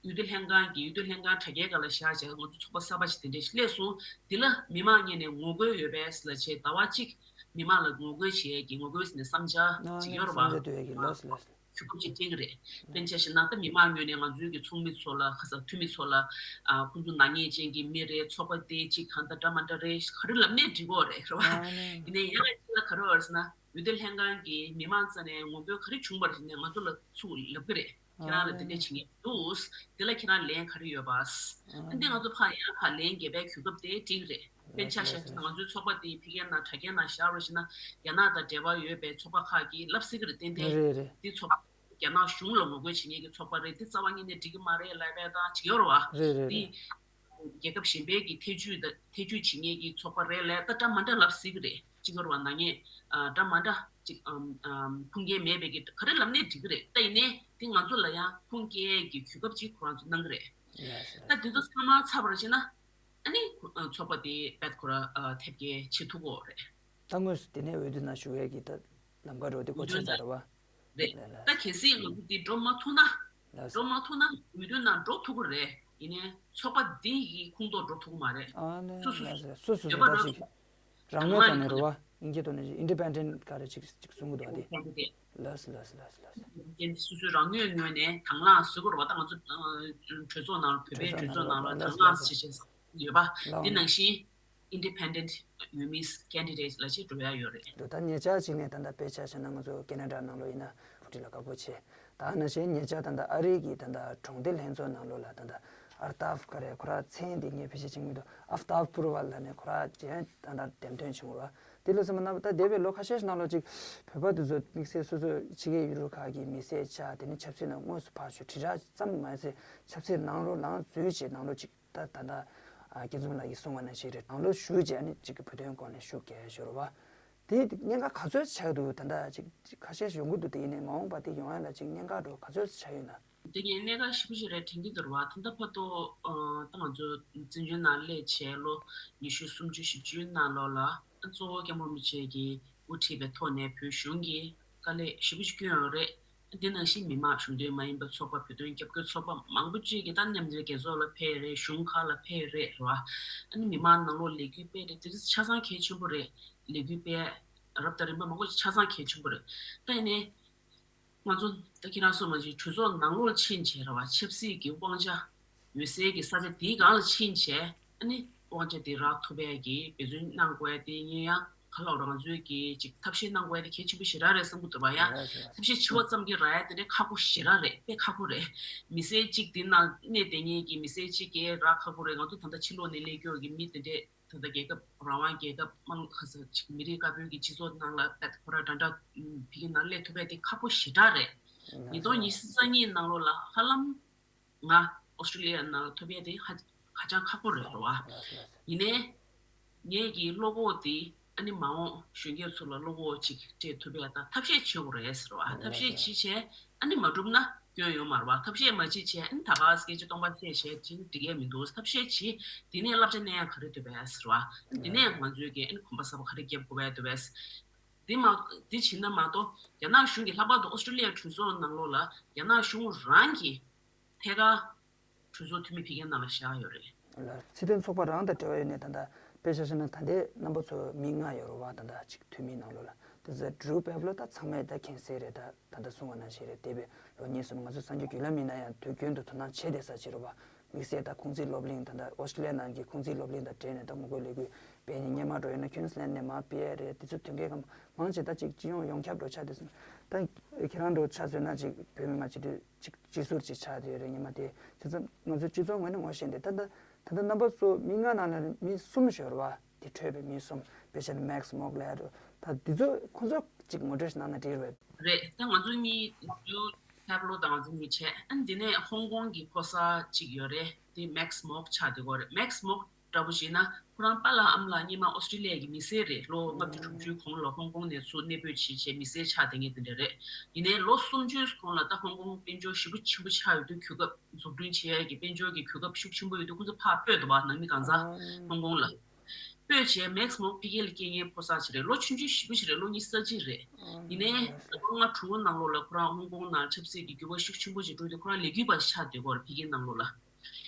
འོས་བསྡུ་ལྷན་ཁང་གི་འོས་བསྡུ་ལྷན་ཁང་དྲ་རྒྱའི་སྒང་ལ་བཞག་བྱས་ང་ཚོ་ཚོགས་པ་གསར་པ་ཞིག་དེ་འདྲ་ཞིག་སླེབས་སོང་། འདི་ལ་མི་མང་ངོས་ནས་ངོ་རྒོལ་ཡོད་པས་ཟེར་བྱས་ཟླ་བ་གཅིག་མི་མང་ལ་ངོ་རྒོལ་བྱེད་ཡས་ཀྱི་ངོ་རྒོལ་ཟེར་ནས་བསམ་འཆར་ཅིག་ཡོད་རེད་བ། བསམ་འཆར་བཏོན་ཡས་ཀྱི་ལགས་སོ་ལགས་སོ། གུས་བཀུར་ཅིག་སྤྲད་ཀྱི་རེད། དཔེར་ན་ཆ་བཞག་ན་ད་མི་མང་ངོས་ནས་ང་ཚོའི་གི་ཚོགས་མི་ཚོ་ལ་ཁ་སང་འཐུས་མི་ཚོ་ལ་ཨ། ཁོང་ཚོ་ནག་ཉེས་ཅན་གྱི་མི་རེད། ཚོགས་པ་དེ་ཅིག་གང་ལྟར་འདྲ་མ་འདྲ་རེད། ག་རེ་ལབ་ནས་འགྲིག་གི་རེད་རེད་བ། ཡིན་ནའི་ཡང་ཅིག་ལ་ག་རེ་ཡོད་རེད་ཟེར་ན་འོས་བསྡུ་ལྷན་ཁང་གི་མི་མང་རྩ་ནས་ངོ་རྒོལ་ག་རེ་བྱུང་བ་རེད་ཟེར་ནས་ང་ཚོ་ལ་ཚུར་ལབ་ཀྱི་རེད། ཁྱེད་རང་ལ་དེ་འདྲས་བྱེད་མཁན་འདུག་དེ་ལ་ཁྱེད་རང་ལན་ག་རེ་ཡོད་པ། ཨ་འདི་ང་ཚོ་ཕར་ཡང་ཕར་ལན་རྒྱག་པའི་གོ་སྐབས་དེ་འགྲིག་རེད། དཔེར་ན་ཆ་བཞག་ན་ང་ཚོའི་ཚོགས་པ་དེ་ཕ་གིའི་ནང་དྲ་རྒྱའི་ནང་བཞག་རོགས་བྱས་ན་རྒྱ་ནག་དང་འབྲེལ་བ་ཡོད་པའི་ཚོགས་པ་ཁག་གིས་ལབ་སྲིད་ཀྱི་རེད། ཏན་ཏན་རེད་རེད། འདི་ཚོགས་པ་རྒྱ་ནག་གཞུང་ལ་ངོ་རྒོལ་བྱེད་མཁན་གྱི་ཚོགས་པ་རེད། འདི་རྩ་བ་ཉིད་ནས་འགྲིག་གི་མ་རེད་ལབ་པའི་སྒང་ཅིག་ཡོད་རེད་བ། རེད་རེད་འདི་རེད། རྒྱལ་ཁབ་གཞན་པའི་གི་ཐེ་ཇུས་དང་ཐེ་ཇུས་བྱེད་མཁན་གྱི་ཚོགས་པ་རེད་ལབ་ད་འདྲ་མ་འདྲ་ལབ་སྲིད་ཀྱི་རེད། གཅིག་ཡོད་རེད་བ། ནག་ཉེས་ཨ་འདྲ་མ་འདྲ་ཅིག་ཨམ་ཨམ་ཕུང་མཁན་མེད་པའི་གི་ག་རེ་ལབ་ནའི་འགྲིག་གི་རེད། ད་ཡིན་ནའི་དེ་ང་ཚོ་ལ་ཡང་ཁུངས་སྐྱེལ་གྱི་གོ་སྐབས་ཅིག་ཁོ་རང་ཚོ་གནང་གི་རེད། ལགས་སོ། ད་དེ་ཚོ་ཚང་མ་ཚར་བ་རེད་བྱས་ན་ཨ་ནི་ཨ་ཚོགས་པ་དེ་རྦད་ཁོ་རང་ཨ་ཐེབས་སྐྱེལ་བྱེད་ཐུབ་ཀྱི་ཡོད་རེད། ད་དངོས་སུ་དེ་ནས་འོས་བསྡུ་ནང་ཞུགས་ཡས་ཀྱི་ད་ལམ་ཁ་འགྲོ་དེ་སྒོ་ཕྱེ་ཚར་རེད་བ། རེད། ལགས་ལགས། ད་གལ་སྲིད་ང་ཚོ་འདི་འགྲོ་མ་ཐུབ་ན། ལགས་སོ། འགྲོ་མ་ཐུབ་ན་འོས་བསྡུ་ནང་འགྲོ་ཐུབ་ཀྱི་རེད། ཡིན་ནའི་ཚོགས་པ་འདི་ཡི་ཁོངས་གཏོགས་འགྲོ་ཐུབ་ཀྱི་མ་རེད། ཨ་ནི་སོ་སོ་ལགས་སོ། སོ་སོ་འདོད་པ་སོ་ད་རང་ཅིག་རང་མོས་ཐོག་ནས་རེད་བ། དབྱིན་སྐད་ཐོག་ནས་ཅིག་ཨིན་ཌི་པེན་ཌེན་ཊི་ག་རེ་ཅིག་ཅིག་གསུང་གི་འདུག་བ་དེ། ལགས་སོ་ལགས་སོ་ལགས་སོ་ལགས་སོ། ཡིན་སོ་སོའི་རང་ངོས་ངོས་ནས་དང་བླངས་བཟོ་དགོས་རེད་བ། ད་ང་ཚོ་ཨ་གྲོས་ཚོགས་ནང་ལ་བོད་པའི་གྲོས་ཚོགས་ནང་ལ་དང་བླངས་བྱེད་བྱེད་ཡོད་པ། ལགས་འདི་ནང་བཞིན་independent འོས་མི་candidate ལ་ཅིག་འགྲོ་ཡ་ཡོད་རེད། འདུག་ད་ཉེ་ཆར་ཅིག་ནས་ད་ལྟ་དཔེ་ཆ་བཞག་ན་ང་ཚོ་ཁེ་ན་ཌ་ནང་ལོགས་ཡིན་ན་ཧྥུ་ཀྲི་ལ་བཀའ་བསྒོ་བྱས། ད་ནང་བཞིན་ཉེ་ཆར་ད་ལྟ་ཨ་རི་གི་ད་ལྟ་གྲོང་སྡེ་ལྷན་ཚོགས་ནང་ལོགས་ལ་ད་ལྟ་ཨར་ཏཱབ་ག་རེ་ཁོ་ར་མཚན་འདི་ངས་ཕལ་ཆེར་བྱིངས་མི་འདུག་ཨབ་ཏཱབ་པུར་ཝལ་ལ་ནས་ཁོ་ར་ཅན་ད་ལྟ་འདེམས་ཐོན་བྱུང་ར། དེ་ལ་སོང་ན་ད་འདས་པའི་ལོ་ཁ་ཤས་ཤིག་ནང་ལོགས་ཅིག་བོད་པ་དེ་ཚོ་དམིགས་བསལ་སོ་སོ་ཕྱི་རྒྱལ་ཡུལ་གྲུ་ཁག་གི་མི་སེར་ཆགས། དེ་ནས་ཆབ་སྲིད་ནང་དངོས་སུ་ཕར་ཞུགས། དྲིལ་བསྒྲགས་ཙམ་མ་ཟད་ཆབ་སྲིད་ནང་ལོགས་ལའང་འཛུལ་བྱས་ནང་ལོགས་ཅིག་ད་ད་ལྟ་ཨ་སྐྱིད་འཛོམས་ལགས་ཀྱིས་གསུངས་པ་ནང་བཞིན་རེད། ནང་ལོགས་ཞུགས་བྱས་ནས་གཅིག་གི་བོད་དོན་སྐོར་ནས་ཞུགས་རྒྱུ་ཞུ་རུ་བ། དེ་གཉན་ཁ་ག་ཚོད་ཆགས་འདུག་ད་ལྟ་ཅིག་ཁ་ཤས་ཤིག་ཡོང་གི་འདུག་དེ་ཡིན་ནའི་མ་འོངས་པ་དེ་ཡོང་ཡ་ལ་ཅིག་གཉན་ཁ་འགྲོ་ག་ཚོད་ཆགས་ཡོད་ན། དེ་ངས་གནད་འགག་ཞེ་པོ་ཅིག་རེད་དྲན་གྱི་འདུག་ར་བ། ད་ལྟ་བར་དུ་ཨ་ད་ང་ཚོ་བཙན་བྱོལ་ནང་སླེབས་བྱས་ལོ་ཉི་ཤུ་སུམ་ཅུ་བཞི་བཅུའི་ནང་ལོགས་ལ་གཙོ་བོ་སྐྱབས་མགོན་རིན་པོ་ཆེ་གིས་དབུ་ཁྲིད་པའི་ཐོག་ནས་བོད་གཞུང་གིས་དཀའ་ལས་ཞེ་པོ་ཅིག་བསྐྱོན་ཡོད་རེད། འདི་ནང་བཞིན་མི་མང་གཞུང་འབྲེལ་མ་ཡིན་པའི་ཚོགས་པ། བོད་དོན་རྒྱབ་སྐྱོར་ཚོགས་པ་མང་པོ་ཅིག་གིས་ད་མཉམ་འབྲེལ་རྒྱལ་ཚོགས་ལ་ཕེབས་རེད། གཞུང་ཁག་ལ་ཕེབས་རེད་རེད་བ། ཨ་ནི་མི་མང་ནང་ལོགས་ལས་འགུལ་སྤེལ་རེད། དེ་ཚོ་ཆ་ཚང་གལ་ཆེན་པོ་རེད། ལས་འགུལ་སྤེལ་རབ་དང་རིམ་པ་མང་པོ་ཅིག་ཆ་ཚང་གལ་ཆེན་པོ་རེད། ད་ཡིན་ནའི་ང་ཚོ་ད་ཁྱེད་རང་གསུངས་པ་ཅིག་གྲོས་ཚོགས་ནང་ལོགས་ཕྱིན་བྱས་རེད་བ། ཆབ་སྲིད་ཀྱི་དབང་ཆ་ཡོད་སའི་གི་ས་ཆ་དེའི་སྒང་ལ་ཕྱིན་བྱས་ཨ་ནི་དབང་ཆ་དེ་རག་ཐུབ་པའི་གི་འབད་བརྩོན་གནང་དགོས་ཡ་དེ་ངས་ཡང་ག་ལབ་རང་ཚོའི་གི་ཅིག་ཐབས་ཤེས་གནང་དགོས་ཡ་དེ་གལ་ཆེན་པོ་ཞེ་དྲག་རེད་བསམ་གྱི་འདུག་བ། ཡ་ཐབས་ཤེས་བྱེད་པ་ཙམ་གྱིས་རག་ཡ་དེ་འདྲའི་ཁག་པོ་ཞེ་དྲག་རེད། དཔེ་ཁག་པོ་རེད། མི་སེར་གཅིག་དེ་ནང་གནས་བསྡད་མཁན་གྱི་མི་སེར་གཅིག་གིས་རག་ཁག་པོ་རེད། ང་ཚོ་ད་ལྟ་ཕྱི་ལོགས་ནས་སླེབས་ཀྱོག་གི་མི་དེ་འདྲས་ད་ལྟ་རྒྱལ་ཁབ་རང་དབང་རྒྱལ་ཁབ་དམངས་ཁ་ས་ཅིག་མི་རིགས་དཀར་པོའི་གི་སྤྱི་ཚོགས་ནང་ལ་ད་ཁོ་རང་འདྲ་འདྲ་ཕ་གི་ནང་སླེབས་ཐུབ་པ་དེ་ཁག་པོ་ཞེ་དྲག་རེད། ཉིས་སྟོང་ཉི་ཤུ་རྩ་གཉིས་ནང་ལོགས་ལ་ཧ་ལམ་ང་ཨོ་སི་ཀྲི་ལི་ཡ་ནང་ལ་ཐོབ་ཡས་དེ་ཧ་ཧ་ཅང་ཁག་པོ་རེད་རེད་བ། ཡིན་ནའི་ངས་ཀྱི་བློ་ཁོག་དེ་ཨ་ནི་མ་འོངས་གཞོན་སྐྱེས་ཚོ་ལ་བློ་ཁོག་ཅིག་སྤྲད་ཐུབ་ཡས་དང་ཐབས་ཤེས་བྱེད་དགོས་རེད་ཟེར་བ། ཐབས་ཤེས་བྱེད་བྱས་ཨ་ནི་མ་འགྲུབ་ན་སྐྱོན་ཡོད་མ་རེད་བ། ཐབས་ཤེས་མ་བྱེད་བྱས་ཨ་ནི་ད་ག་སྐད་ཆ་སྟོང་པ་བཤད་བྱས་ཅིག་འགྲིག་ཡས་མི་འདུག་ཐབས་ཤེས་བྱེད། དེ་ནས་བསླབ་བྱ་ལེན་ཡས་ག་རེ་འདུག་བས་ཟེར་བ། དེ་ནས་ང་ཚོས་ཀྱི་ཨ་ནི་གོམ་པ་གསར་པ་ག་རེ་རྒྱབ་དགོས་བས་འདུག་བས། དེ་མ་དེ་བྱེད་ན་མ་གཏོགས་རྒྱ་ནག་གཞུང་གིས་ལྷག་པར་དུ་ཨོ་སི་ཀྲི་ལི་ཡ་གྲོས་ཚོགས་ནང་ལོགས་ལ་རྒྱ་ནག་གཞུང་རང་གིས་ཐད་ཀར་གྲོས་ཚོགས་འཐུས་མི་ཕ་གིའི་ནང་ལ་བཞག་ཡོད་རེད། ལགས། སྲིད་དོན་ཚོགས་པ་རང་དང་འབྲེལ་བ་ཡོད་ནས་ད་ལྟ་དཔེ་ཆ་བཞག་ན་ད་ལྟའི་རྣམ་པ་ཚོ་མི་ལྔ་ཡོད་རེད་བ། ད་ལྟ་གཅིག་འཐུས་མིའི་ནང་ལོགས་ལ། དེ་ཚོ་ཌྲུ་པེབ་ལོ་ད་ཚང་མས་ད་མཁྱེན་གསལ་རེད། ད་ད་ལྟ་གསུངས་པ་ནང་བཞིན་རེད། འདས་པའི་ལོ་གཉིས་གསུམ་ང་ཚོ་གསར་འགྱུར་བརྒྱུད་ལམ་ཡིན་ན་ཡང་དུས་རྒྱུན་དུ་དོ་སྣང་བྱེད་བསྡད་ས་ཅིག་རེད་བ། དམིགས་བསལ་ད་ཁུང་ཙི་སློབ་གླིང་། ད་ལྟ་ཨོ་སི་ཀྲི་ལི་ཡ་ནང་གི་ཁུང་ཙི་སློབ་གླིང་དང་འབྲེལ་ནས་ད་ངོ་རྒོལ་ལས་འགུལ་སྤེལ་མཁན། སྔོན་མ་འགྲོ་ཡོད་ན་ཁུན་སི་ལན་ནས་མར་སྤེལ་ཡ་རེད། དེ་ཚོ་དོན་གལ་གང་མང་ཆེ་ད་ཅིག་སྤྱི་ཡོངས་ཡོངས་ཁྱབ་འགྲོ་ཆགས་བསྡད་སོང་། ད་ཁྱེད་རང་འགྲོ་ཆ་མཚོན་ན་ཅིག་བོད་མི་མང་སྤྱི་འཐུས་ཅིག་སྤྱི་ཟུར་ཅིག་ཆགས་བསྡད་ཡོད་རེད། སྔོན་མ་དེ་བྱས་ཙང་ང་ཚོའི་སྤྱི་ཚོགས་ངོས་ནས་ངོ་ཤེས་འདི་ད་ལྟ་ད་ལྟ་རྣམ་པ་ཚོ་མི་ལྔ་ནང་ལ་མི་གསུམ་ཤོར་བ། དེ་འཕྲོས་པའི་མི་གསུམ། དཔེ་བྱས་ན་མེག་སི་མོག་ལབ་ཡ་འགྲོ། ད་འདི་ཚོ་ཁོ་ཚོ་ཅིག་ངོ་སྤྲོད་ཞིག་གནང་ན་འགྲིག་རེད། རེད། ད་ང་ཚོ་གཉིས་ཡུ་ཐེབ་ལོ་དང་ང་ཚོ་གཉིས་བྱས། ཨ་ནི་འདི་ནས་ཧོང་ཀོང་གི་ཕོ་གསར་གཅིག་ཡོད་རེད། དེ་མེག་སི་མོག་ཆགས་བསྡད་ཀྱི་ཡོད་རེད། མེག་སི་མོག་འདྲ་པོ་བྱས་ན་ཁོ་རང་པཱ་ལགས་ཨ་མ་ལགས་སྔོན་མ་ཨོ་སི་ཀྲི་ལི་ཡ་གི་མི་སེར་རེད། ལོ་ལྔ་བཅུ་དྲུག་ཅུའི་གོང་ལ་ཧོང་ཀོང་ནས་ཚུར་གནས་སྤོས་བྱས་བྱས་མི་སེར་ཆགས་བསྡད་མཁན་དེ་འདྲ་རེད། ཡིན་ནའི་ལོ་སུམ་ཅུའི་གོང་ལ་ད་ཧོང་ཀོང་དཔལ་འབྱོར་ཞེ་པོ་ཆེན་པོ་ཆགས་ཡོད་དུས། གོ་སྐབས་འཛུགས་སྐྲུན་བྱེད་ཡས་ཀྱི་དཔལ་འབྱོར་གྱི་གོ་སྐབས་ཤུགས་ཆེན་པོ་ཡོད་དུས་ཁོ་ཚོ་ཕར་སྤོས་འདུག་བ། ནང་མི་གང་ཟག་ཧོང་ཀོང་ལ། སྤོས་བྱས་མེག་སི་མོག་ཕ་གི་ལ་སྐྱེས་མཁན་ཕོ་གསར་ཅིག་རེད། ལོ་ཆུང་ཆུང་ཞེ་པོ་ཅིག་རེད། ལོ་ཉི་ཤུ་རྩ་གཅིག་རེད། ཡིན་ནའི་ལོ་ལྔ་དྲུག་ནང་ལོགས་ལ་ཁོ་རང་ཧོང་ཀོང་ནང་ཆབ་སྲིད་ཀྱི་འགྱུར་བ་ཤུགས་ཆེན་པོ་ཅིག་འགྲོ་དུས་ཁོ་རང་ལས་འགུལ་པ་ཆགས་བསྡད་ཀྱི་ཡོད་རེད། ཕ་གིའི་ནང་ལོགས་ལ།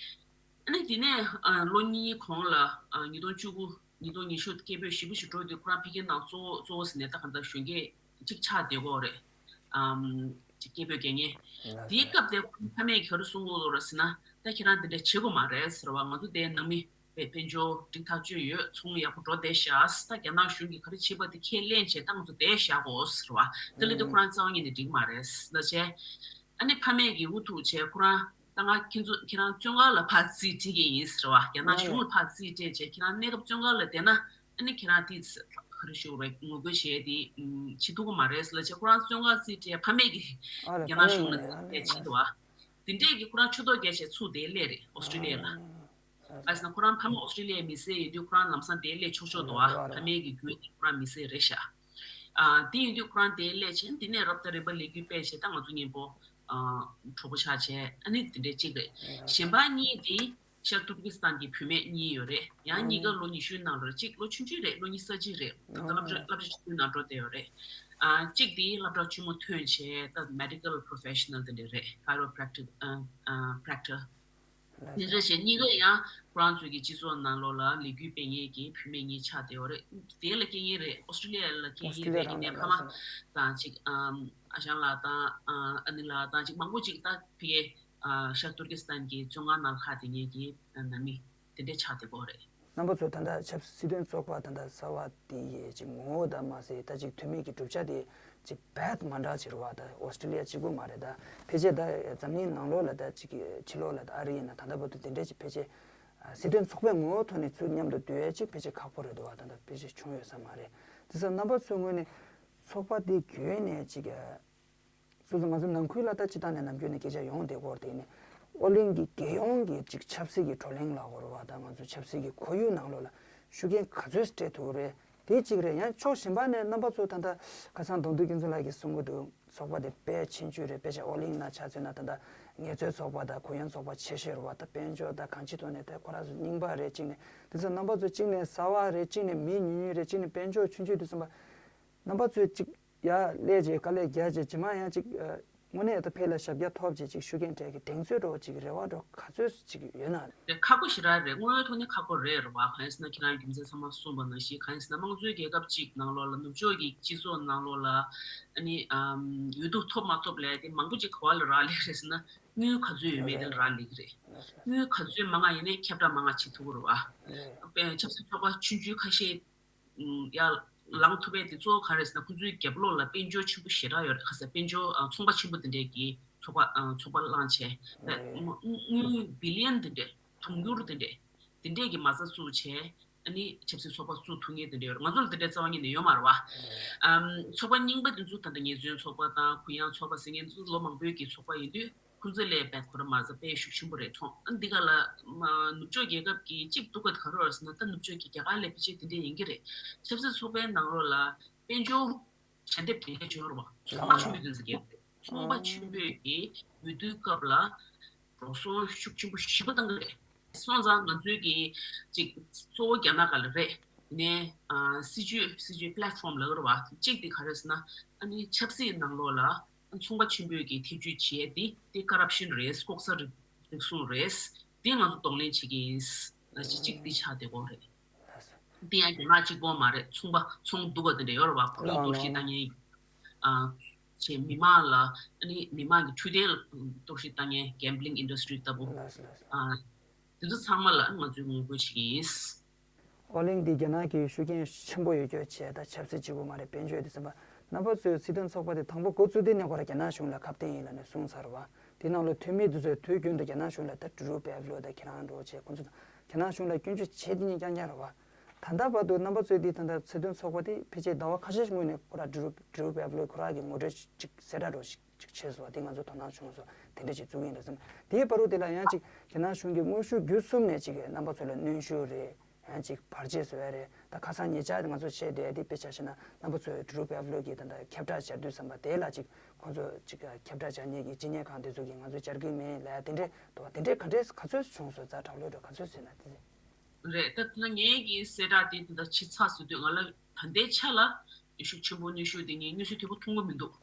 ཨ་ནི་དེ་ནས་ཨ་ལོ་གཉིས་གོང་ལ་ཨ་ཉིས་སྟོང་བཅུ་དགུ་ཉིས་སྟོང་ཉི་ཤུ་སྐད་འབོད་ཞེ་པོ་ཞིག་འགྲོ་དུས་ཁོ་རང་ཕ་གིའི་ནང་གཙོ་བོ་གཙོ་བོ་ཟེར་ནས་ད་གང་ལྟར་གཞོན་སྐྱེས་གཅིག་ཆགས་བསྡད་ཀྱི་ཡོད་རེད། ཨམ་ཅིག་སྐད་འབོད་རྒྱག་མཁན། དེའི་སྐབས་དེ་ཁོ་རང་ཕ་མས་ག་རེ་གསུང་གི་ཡོད་རེད་ཟེར་ན། ད་ཁྱེད་རང་དེ་འདྲ་བྱེད་དགོས་མ་རེད་ཟེར་བ། ང་ཚོ་དེ་ནང་མི་དཔེ་དཔལ་འབྱོར་འགྲིག་ཐག་ཆོད་ཡོད། ཚོང་ཡག་པོ་འགྲོ་བསྡད་ཤག་ད་རྒྱ་ནག་གཞུང་གིས་ག་རེ་བྱེད་པ་དེ་ཁས་ལེན་བྱས། ད་ང་ཚོ་བསྡད་བཞག་གོ་ཟེར་བ། དེ་ལ་དེ་ཁོ་རང་རྩ་བ་ཉིད་ནས་འགྲིག་མ་རེད་ལབ་བྱས། ཨ་ནི་ཕ་མས་ཀྱིས་འུ་ཐུག་བྱས་ཁོ་རང་། ད་ང་ཁྱེད་ཚོ་ཁྱེད་རང་བཙོན་ཁང་ལ་ཕར་རྩིས་སྤྲད་ཀྱི་ཡིན་ཟེར་བ། རྒྱ་ནག་གཞུང་ལ་ཕར་རྩིས་སྤྲད་བྱས་ཁྱེད་རང་གནས་སྐབས་བཙོན་ཁང་ལ་བསྡད་ན། ཨ་ནི་ཁྱེད་རང་དེ་ག་རེ་ཞུ་དགོས་རེད། ངོ་རྒོལ་བྱས་དེ་བྱེད་ཐུབ་ཀྱི་མ་རེད་ཟེར་ལབ་བྱས། ཁོ་རང་བཙོན་ཁང་རྩིས་སྤྲད། ཕ་མས་ཀྱིས་རྒྱ་ནག་གཞུང་ལ་རྩིས་སྤྲད་བྱས་འདུག་བ། དེ་འདྲས་ཀྱིས་ཁོ་རང་ཆུ་ཐོག་བརྒྱབ་བྱས་ཚུར་དེར་སླེབས་རེད། ཨོ་སི་ཀྲི་ལི་ཡ་ལ། ག་རེ་ཟེར་ན་ཁོ་རང་ཕ་མ་ཨོ་སི་ཀྲི་ལི་ཡའི་མི་སེར་ཡིན་དུས་ཁོ་རང་ལམ་སང་དེར་སླེབས་ཆོག་ཆོག་འདུག་བ། ཕ་མའི་གི་རྒྱུད་དེ་ཁོ་རང་མི་སེར་རེད་ཤག་ཨ་དེ་ཡིན་དུས་ཁོ་རང་དེར་སླེབས་བྱས། དེ་ནས་རབ་དང་རིམ་པ་ལས་འགུལ་སྤེལ་བྱས། ད་ང་ཚོ་མཉམ་པོ་ཨ་གྲོགས་པོ་ཆགས་བྱས། ཨ་ནི་དེ་འདྲས་གཅིག་རེད། གཞན་པ་གཉིས་དེ་ཤར་ཏུར་ཀི་སི་ཐན་གྱི་བུད་མེད་གཉིས་ཡོད་རེད། ཡང་གཉིས་ཀ་ལོ་ཉི་ཤུའི་ནང་ལོགས་རེད། གཅིག་ལོ་ཆུང་ཆུང་རེད། ལོ་ཉི་ཤུ་རྩ་གཅིག་རེད། ད་ལྟ་སློབ་གྲྭ་སློབ་གྲྭ་ཆུང་ཆུང་ནང་འགྲོ་བསྡད་ཡོད་རེད། ཨ་གཅིག་དེ་སློབ་གྲྭ་ཆེན་མོ་ཐོན་བྱས་ད་མེ་ཌི་ཀལ་པོ་རོ་ཕེ་ཤི་ནལ་དེ་འདྲས་རེད། ཁའི་རོ་པྲེག་ཊར། ཨ་ཨ་པྲེག་ཊར། དེ་འདྲ་བྱས་གཉིས་ཀ་ཡང་ཁོ་རང་ཚོའི་གི་སྤྱི་ཚོགས་ནང་ལོགས་ལ་ལས་འགུལ་སྤེལ་མཁན་གྱི་བུད་མེད་གཉིས་ཆགས་བསྡད་ཡོད་རེད། དེ་ལ་སྐད་ངན་རེད། ཨོ་སི་ཀྲི་ལི་ཡ་ལ་སྐད་ངན་རེད། ཡིན་ནའི་ཕ་མ་དང་ཅིག་ཨམ་ཨ་ཞང་ལགས་དང་ཨ་ཨ་ནེ་ལགས་དང་ཅིག་མང་པོ་ཅིག་ད་ཕ་གིའི་ཨ་ཤར་ཏུར་ཀི་སི་ཐན་གྱི་བཙོན་ཁང་ནང་ལྷག་བསྡད་མཁན་གྱི་ནང་མི་དེ་འདྲས་ཆགས་བསྡད་ཀྱི་ཡོད་རེད། རྣམ་པ་ཚོ་ད་ལྟ་ཆབ་སྲིད་དོན་ཚོགས་པ་ད་ལྟ་གསར་པ་དེ་ཡི་ཅིག་ངོ་བོ་ད་མ་ཟད། ད་ཅིག་འཐུས་མི་གི་གྲུབ་ཆ་དེ་ཅིག་རྦད་མ་འདྲ་ཅིག་རེད་བ། ད་ཨོ་སི་ཀྲི་ལི་ཡ་གཅིག་པུ་མ་རེད། ད་ཕལ་ཆེར་ད་འཛམ་གླིང་ནང་ལོགས་ལ་ད་ཅིག་ཕྱི་ལོགས་ལ་ད་ཨ་རི་ཡིན་ན་ད་ལྟ་བར་དུ་དེ་འདྲས་ཅིག་ཕལ་ཆེར་སྲིད་དོན་ཚོགས་པའི་ངོ་བོ་ཐོག་ནས་ཚུར་མཉམ་དུ་སྡོད་ཡས་ཅིག་ཕལ་ཆེར་ཁག་པོ་རེད་འདུག་བ། ད་ད་ཕལ་ཆེར་བྱུང་ཡོད་ས་མ་རེད། དེ་ཚོ་རྣམ་པ་ཚོའི་ངོས་ནས་ཚོགས་པ་དེ་བརྒྱུད་ནས་ཅིག་སོ་སོ་ང་ཚོ་ནང་ཁུལ་ལ་ད་སྤྱིར་བཏང་ནས་ནམ་རྒྱུན་ནས་སྐད་ཆ་ཡོང་བསྡད་སྐོར་དེ་ནི། ཨོ་གླིང་གི་རྒྱལ་ཡོངས་ཀྱི་ཅིག་ཆབ་སྲིད་ཀྱི་བགྲོ་གླེང་ལ་གོ་ར་བ་དང་། ང་ཚོ་ཆབ་སྲིད་ཀྱི་ཁོར་ཡུག་ནང་ལོགས་ལ་ཤུགས་རྐྱེན་ག་ཚོད་སྤྲད་ཐུབ་རེད། དེ་གཅིག་རེད། ཡང་ཕྱོགས་གཞན་པ་ནས་རྣམ་པ་ཚོ་ད་ལྟ་ཁ་སང་གདོང་ཐུག་ཀུན་བཟང་ལགས་ཀྱིས་གསུང་གི་འདུག་ཚོགས་པ་དེ་དཔེ་ཆེན་ཆུང་རེད། དཔེ་ཆ་ཨོ་གླིང་ནང་ཆ་མཚོན་ན་ད་ལྟ་ངལ་རྩོལ་ཚོགས་པ་དང་གུ་ཡངས་ཚོགས་པ་ཆེ་ཤོས་རེད་བ། ད་དཔལ་འབྱོར་དང་གང་ཅིའི་ཐོག་ནས་ད་ཁོ་རང་ཚོ་རྙིང་པ་རེད། གཅིག་ནས་དེ་ཚོ་རྣམ་པ་ཚོ་གཅིག་ནས་གསར་པ་རེད། གཅིག་ནས་མི་ཉུང་ཉུང་རེད། གཅིག་ནས་དཔལ་འབྱོར་ཆུང་ཆུང་དུ་སོང་བ། རྣམ་པ་ཚོས་གཅིག་ཡར་སླེབས་རྗེས་དཀའ་ལས་རྒྱག་རྗེས་རྗེས་མ་ཡང་ཅིག་ཨ་དངོས་གནས་ད་ཕེ་ལ་ཞབས་བཀྱག་ཐོབ་རྗེས་ཅིག་ཤུགས་རྐྱེན་སྤྲད་ཀྱི་གདེང་ཚོད་འདྲ་བོ་ཅིག་རེ་བ་འདྲ་བོ་ག་ཚོད་ཅིག་ཡོད་ན། རེད། ཁག་པོ་ཞེ་དྲག་རེད། དངོས་ཡོད་ཐོག་ནས་ཁག་པོ་རེད་རེད་བ། གང་ཡིན་ཟེར་ན་ཁྱེད་རང་རྒྱུ་མཚན་ཚང་མ་གསུངས་པ་ནང་བཞིན། གང་ཡིན་ཟེར་ན་དམངས་གཙོའི་རྒྱལ་ཁབ་ཅིག་ནང་ལོགས་ལ་ནུབ་ཕྱོགས་ཀྱི་སྤྱི་ཚོགས་ནང་ལོགས་ལ་ཨ་ནི་ཨམ་འོས་བསྡུ་ཐོབ་མ་ཐོབ་ལས་དེ་མང་པོ་ཅིག་ག་བ་ལ་རག་ལས་རེད་ཟེར་ན། དངུལ་ག་ཚོད་ཡོད་མེད་དེ་ལ་རག་ལས་ཀྱི་རེད། དངུལ་ག་ཚོད་མང་ང་ཡིན་ནའི་ཁྱབ་བསྒྲགས་མང་ང་བྱེད་ཐུབ་ཀྱི་རེད་བ། དཔེ་ཆབ་སྲིད་ཚོགས་པ་ཆུང་ཆུང་ཁ་ཤས་ཡར་ལངས་ཐུབ་པའི་དེ་གཙོ་བོ་ག་རེ་ཟེར་ན། ཁོ་ཚོའི་རྒྱབ་ལོགས་ལ་དཔལ་འབྱོར་ཆེན་པོ་ཞེ་དྲག་ཡོད་རེད། ག་ཟེར། དཔལ་འབྱོར་ཨ་ཚོང་པ་ཆེན་པོ་དེ་འདྲས་ཀྱི་ཚོགས་པ་ཨ་ཚོགས་པ་བླངས་བྱས། དངུལ་བི་ལི་ཡན་དེ་འདྲས། དུང་ཕྱུར་དེ་འདྲས་དེ་འདྲས་ཀྱི་མ་རྩ་བཙུགས་བྱས། ཨ་ནི་ཆབ་སྲིད་ཚོགས་པ་བཙུགས་ཐུབ་མཁན་དེ་འདྲས་ཡོད་རེད། ང་ཚོ་ལ་དེ་འདྲས་རྩ་བ་ཉིད་ནས་ཡོད་མ་རེད་བ། ཨམ་ཚོགས་པ་རྙིང་པ་དེ་ཚོ་ད་ལྟ་ངལ་རྩོལ་ཚོགས་པ་དང་གུ་ཡངས་ཚོགས་པ་ཟེར་མཁན་དེ་ཚོ་ལོ་མང་པོའི་གི་ཚོགས་པ་ཡིན་དུས། ཁོང་ཚོ་ལས་དཔེ་ཁོ་རང་མ་རྩ་དཔེ་ཤུགས་ཆེན་པོ་རེད་མཐོང་། ཨ་འདི་ག་ལ་མ་ནུབ་ཕྱོགས་རྒྱལ་ཁབ་ཀྱི་གཅིག་སྡུག་ག་ག་རེ་རེད་ཟེར་ན། ད་ནུབ་ཕྱོགས་ཀྱི་རྒྱ་གར་ལས་ཕལ་ཆེར་དེ་འདྲས་ཡིན་གྱི་རེད། ཆབ་སྲིད་ཚོགས་པའི་ནང་ལོགས་ལ་དཔལ་འབྱོར་ཞལ་འདེབས་དེ་འདྲས་འབྱོར་བ། ཚོང་པ་ཆེན་པོས་དེ་ཚོ་རྒྱབ་རེད། ཚོང་པ་ཆེན་པོས་ཀྱི་འོས་བསྡུའི་སྐབས་ལ་འགྲོ་སོང་ཤུགས་ཆེན་པོ་ཞེ་པོ་བཏང་གི་རེད། སོང་ཙང་ང་ཚོའི་གི་ཅིག་གཙོ་བོ་རྒྱ་ནག་ག་ལ་རེད། ནས་ཨ་སྲིད་ཇུས་སྲིད་ཇུས་པི་ལེ་ཊི་ཕོམ་ལབ་ཀྱི་རེད་བ། གཅིག་དེ་ག་རེ་ཟེར་ན། ཨ་ནི་ཆབ་སྲིད་ནང་ལོགས་ལ་ཚོང་པ་ཆེན་པོས་ཀྱི་ཐེ་བྱུས་བྱེད་ཡས་དེ་དེ་ཀ་རབ་ཤན་རེད། ལྐོག་ཟ་རིག་རིག་གཞུང་རེད། དེ་ང་ཚོ་གདོང་ལེན་བྱེད་ཀྱི་ཡིན། ལབ་བྱས་གཅིག་དེ་ཆགས་བསྡད་ཀྱི་ཡོད་རེད། ལགས་སོ། དེ་ཡང་རྒྱ་ནག་གཅིག་པོ་མ་རེད། ཚོང་པ་ཚོང་སྡུག་པ་དེ་འདྲ་ཡོད་རེད་བ། ཕོ་བྲང་གཏོར་བཤིག་བཏང་མཁན། ཨ། བྱས་མི་མང་ལ། ཨ་ནི་མི་མང་གི་འཕྲོད་བསྟེན་ལ་གཏོར་བཤིག་བཏང་མཁན། gambling industry ལྟ་བུ། ལགས་སོ། ལགས་སོ། ཨ། དེ་ཚོ་ཚང་མ་ལ་ང་ཚོས་ངོ་རྒོལ་བྱེད་ཀྱི་ཡིན། ཨོ་གླིང་འདི་རྒྱ་ནག་གི་ཤུགས་རྐྱེན་ཆེན་པོ་ཡོད་རྒྱུ་བྱས། ད་ཆབ་སྲིད་གཅིག་པུ་མ་རེད། དཔལ་འབྱོར་དེ་ཚང་མ། རྣམ་པ་ཚོས་སྲིད་དོན་ཚོགས་པ་དེ་དང་པོ་འགོ་བཙུགས་དུས་ནས་ཁོ་རང་རྒྱ་ནག་གཞུང་ལ་ཁ་གཏད་ཡིན་ལབ་ནས་གསུངས་ཚར་བ། དེ་ནང་ལ་འཐུས་མི་དེ་ཚོས་དུས་རྒྱུན་དུ་རྒྱ་ནག་གཞུང་ལ་ད་འབྲུ་རུ་བེབ་ལོ་དང་ཁྱེད་རང་འགྲོ་བྱས། ཁོ་ཚོ་རྒྱ་ནག་གཞུང་ལ་སྐྱོན་བརྗོད་བྱས་དེ་ནས་རྐྱང་རྐྱང་རེད་བ། ད་ལྟ་བར་དུ་རྣམ་པ་ཚོས་དེ་ད་ལྟ་སྲིད་དོན་ཚོགས་པ་དེ་ཕལ་ཆེར་ཟླ་བ་ཁ་ཤས་ཤིག་སྔོན་ནས་ཁོ་རང་འབྲུ་རུ་འབྲུ་རུ་བེབ་ལོ་ཁོ་རང་གི་ངོ་སྤྲོད་ཅིག་གསལ་བསྒྲགས་འདྲ་ཞིག་ཅིག་བྱས་སོང་བ། དེ་ང་ཚོ་དོ་སྣང་བྱུང་སོང་། དེ་འདྲ་ཞིག་བཙུགས་ཡིན་འདྲ་བསམ། དེའི་བར་དུ་དེ་ལ་ཡང་ཅིག་རྒྱ་ནག་གཞུང་གིས་དངོས་ཤུགས་བརྒྱུད་གསུམ་ནས་ཅིག་རྣམ་པ་ཚོ་ལ་གནོན་ཤུགས་རེད། ཡང་ཅིག་བར་ཆད་བཟོ་ཡ་རེད། ད་ཁ་སང་ཉེ་ཆར་ང་ཚོ་བཤད་བསྡད་དེ་དཔེ་ཆ་བཞག་ན། རྣམ་པ་ཚོས་འབྲུ་རུ་བེབ་ལོ་གི་ད་ལྟ་ཁྱབ་བསྒྲགས་བྱ་དུས་ཙམ་པ་དེ་ལ་ཅིག་ཁོང་ཚོ་ཅིག་ཁྱབ་བསྒྲགས་བྱ་མཁན་གྱི་སྤྱི་གཉེར་ཁང་དེ་ཚོ་གིས་ང་ཚོ་བཅར་གྱི་མེད་ལབ་ཡ་དེ་འདྲས་འདུག་བ། དེ་འདྲས་ག་འདྲས་ག་ཚོད་བྱུང་སོང་། རྩ་དྲག་ལོས་འགྲོ་ག་ཚོད་ཟིན་ན་དེ། རེད། ད་ད་ངེད་ཀྱི་གསལ་བསྒྲགས་དེ་ད་ལྟ་ཕྱི་ཚགས་ཟེར་དུས། ང་ལ་ད་ལྟའི་ཆ་ལ་ཤུགས་ཆེན་པོ་གནོན་ཤུགས་དེ་ངས་དངོས་སུ་དོད་པོ་མཐོང་གི་མི་འདུག་